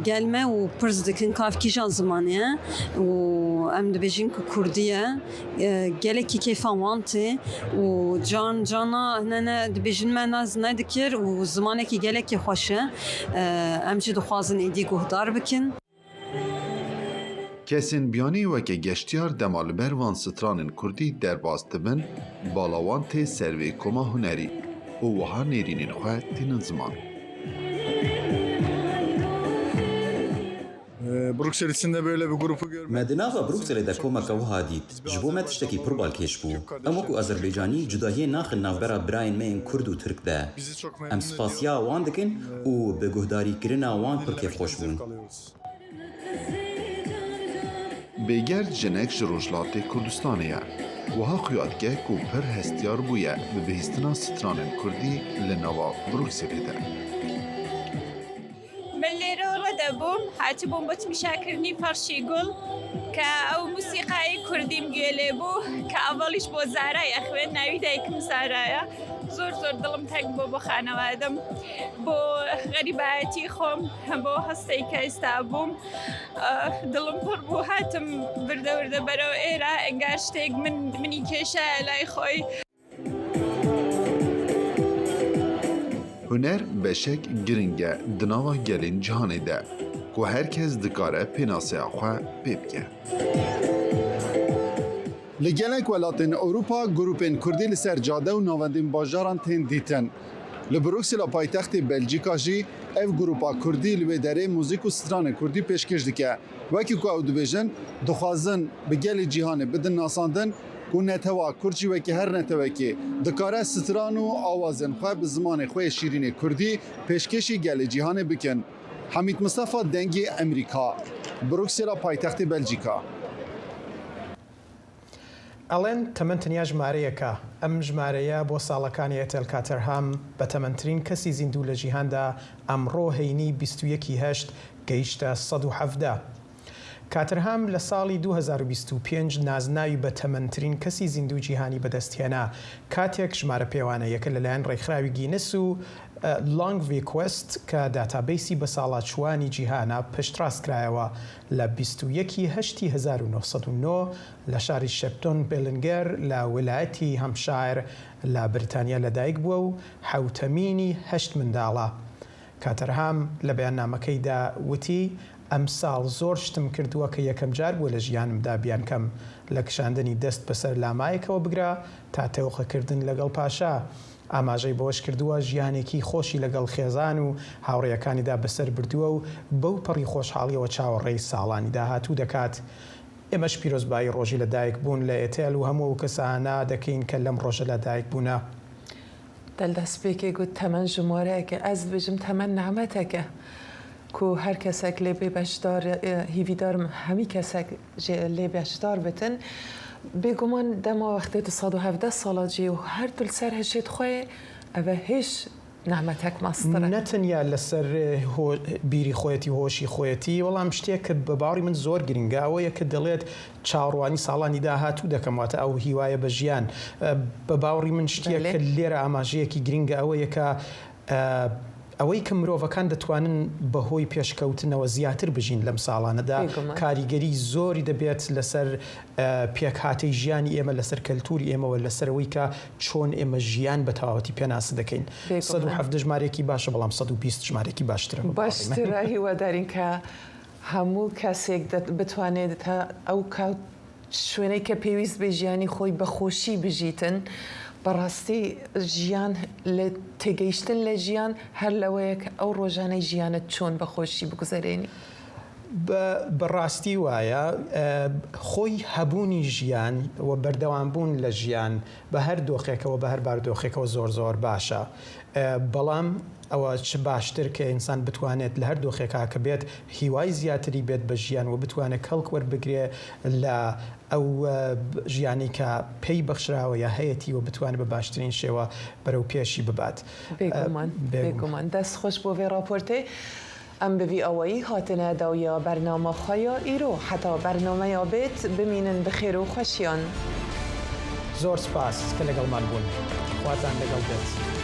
gel me û pirs dikin ka ev kîjan zimanê ye û em dibêjin ku kurdî ye. Gelekî kêfa wan tê û can cana nene dibêjin me naz nedikir û zimanekî gelekî xweş e. Em jî dixwazin êdî guhdar bikin. Kesên biyanî weke geştyar dema li ber van stranên kurdî derbas dibin, bala wan tê ser vê koma hunerî û wiha nêrînên xwe tînin ziman. Bruksel içinde böyle bir grupu görmek. Me di nava Brukselê de komeke wiha dît. Ji bo me tiştekî pir balkêş bû. Em wekû Azerbaycanî cudahiyê naxin navbera birayên me yên Kurd û Tirk de. Em spasiya wan dikin û bi guhdarîkirina wan pir kêfxweş bûn. Bêgerd jinek ji Rojhilatê Kurdistanê ye. Wiha xuya dike ku pir hestiyar bûye bi bihîstina stranên kurdî li nava Brukselê de. من لێرە ڕەدە بووم هاتبووم بۆ تمیشاکردنی پەڕشی گوڵ کە ئەو موسیقای کوردیم گوێ لێ بوو کە ئەڤەڵیش بۆ زارای ئەخوێن ناوی دایکم زارایە زۆر زۆر دڵم تەنگ بۆ بۆ خانەوادەم بۆ غەریبایەتی خۆم بۆ هەستەی کە ئێستا بووم دڵم پڕ بوو هاتم وردە وردە بەرەو ئێرە ئەنگار شتێک من منی کێشایە لای خۆی. Huner beşek giring e di nava gelên cîhanê de ku her kes dikare pênaseya xwe pê bike. Li gelek welatên Ewropa grûpên kurdî li ser cade û navendên bajaran tên dîtin. Li Bruksela paytextê Belcîka jî ev grûpa kurdî li wê derê muzîk û stranên kurdî pêşkêş dike. Wekî ku ew dibêjin dixwazin bi gelê cîhanê bidin nasandin ku netewa kurd jî wekî her netewekê dikare stran û awazên xwe bi zimanê xwe yê şîrînê kurdî pêşkêşî gelê cîhanê bikin. Hemîd Mistefa Dengê Emrîka, Bruksela paytextê Belcîka. ئەڵێن تەمەن تەنیا ژمارەیەکە، ئەم ژمارەیە بۆ ساڵەکانی ئێتێل کاتەرهام بەتەمەنترین کەسی زیندوو لە جیهاندا ئەمڕۆ هەینی 21 ی هەشت گەیشتە 117. کاترهام لە ساڵی 2025 نازناوی بەتەمەنترین کەسی زیندوو جیهانی بەدەستهێنا کاتێک ژمارە پێوانەییەکە لەلایەن ڕێکخراوی گینس و LongeviQuest کە داتابەیسی بەساڵاچووانی جیهانە پشتڕاستکرایەوە لە 21 ی هەشتی 1909 لە شاری شێپتۆن بێلنگەر لە ویلایەتی هامپشایر لە بریتانیا لەدایک بووە و حەوتەمینی هەشت منداڵە. کاتەرهام لە بەیاننامەکەیدا وتی، ئەمساڵ زۆر شتم کردووە کە یەکەمجار بووە لە ژیانمدا بیانکەم، لە کشاندنی دەست بەسەر لامایەکەوە بگرە تا تەوقەکردن لەگەڵ پاشا. ئاماژەی بەوەشکردووە، ژیانێکی خۆشی لەگەڵ خێزان و هاوڕێیەکانیدا بەسەر بردووە و بەو پەڕی خۆشحاڵییەوە چاوەڕێی ساڵانی داهاتوو دەکات. ئێمەش پیرۆزبایی ڕۆژی لە دایک بوون لە ئێتێل و هەموو ئەو کەسانە دەکەین کە لەم ڕۆژە لە دایک بوونە. دەل دەسپێکێ گوت تەمەن ژمارەیەکە ئەز دبێژم تەمەن نعمەتەکە کو هەر کەسەک لێ بێ بەشدار هیڤیدارم هەمی کەسەک لێ بەشدار بتن بێگومان دەما وەختێ 217 ساڵا جێ و هەر تو لسەر هشێت خوەێ ئەڤە هێش نعمەتەک مەزترە. نە تەنیا لەسەر بیری خۆیەتی و هۆشی خۆیەتی، بەڵام شتێک کە بە باوەڕی من زۆر گرنگە ئەوەیە کە دەڵێت چاوەڕوانی ساڵانی داهاتوو دەکەم، واتە ئەو هیوایە بە ژیان. بە باوەڕی من شتێک کە لێرە ئاماژەیەکی گرنگە ئەوەیە کە ئەوەی کە مرۆڤەکان دەتوانن بەهۆی پێشکەوتنەوە زیاتر بژین لەم ساڵانەدا کاریگەری زۆری دەبێت لەسەر پێکهاتەی ژیانی ئێمە لەسەر کەلتوری ئێمەوە لەسەر ئەوەی کە چۆن ئێمە ژیان بە تەواوەتی پێناسە دەکەین. 117 ژمارەیەکی باشە بەڵام 120 ژمارەیەکی باشترە. باشترە هیوادارین کە هەموو کەسێک بتوانێت تا ئەو کات شوێنەی کە پێویست بێ ژیانی خۆی بە خۆشی بژیتن بەڕاستی ژیان لە تێگەیشتن لە ژیان هەر لەوەیە کە ئەو ڕۆژانەی ژیانت چۆن بە خۆشی بگوزەرێنی. بە ڕاستی وایە خۆی هەبوونی ژیان و بەردەوام بوون لە ژیان بە هەر دۆخێکەوە بە هەر باردۆخێکەوە زۆر زۆر باشە بەڵام ئەوە چ باشتر کە ئینسان بتوانێت لە هەر دۆخێکا کە بێت هیوای زیاتری بێت بە ژیان و بتوانێت کەڵک وەربگرێ لە ئەو ژیانەی کە پێی بەخشراوە یا هەیەتی و بتوانێت بە باشترین شێوە بەرەو پێشی ببات. بێگومان بێگومان دەست خۆش بۆ ڤێ ڕاپۆرتێ. ئەم بە ڤی ئاوایی هاتنە داویا بەرنامە خوەیا ئیرۆ حەتا بەرنامەیا بێت بمینن بخێر و خوەشیان. زۆر سپاس کە لەگەڵمان بوون. خواتان لەگەڵ بێت.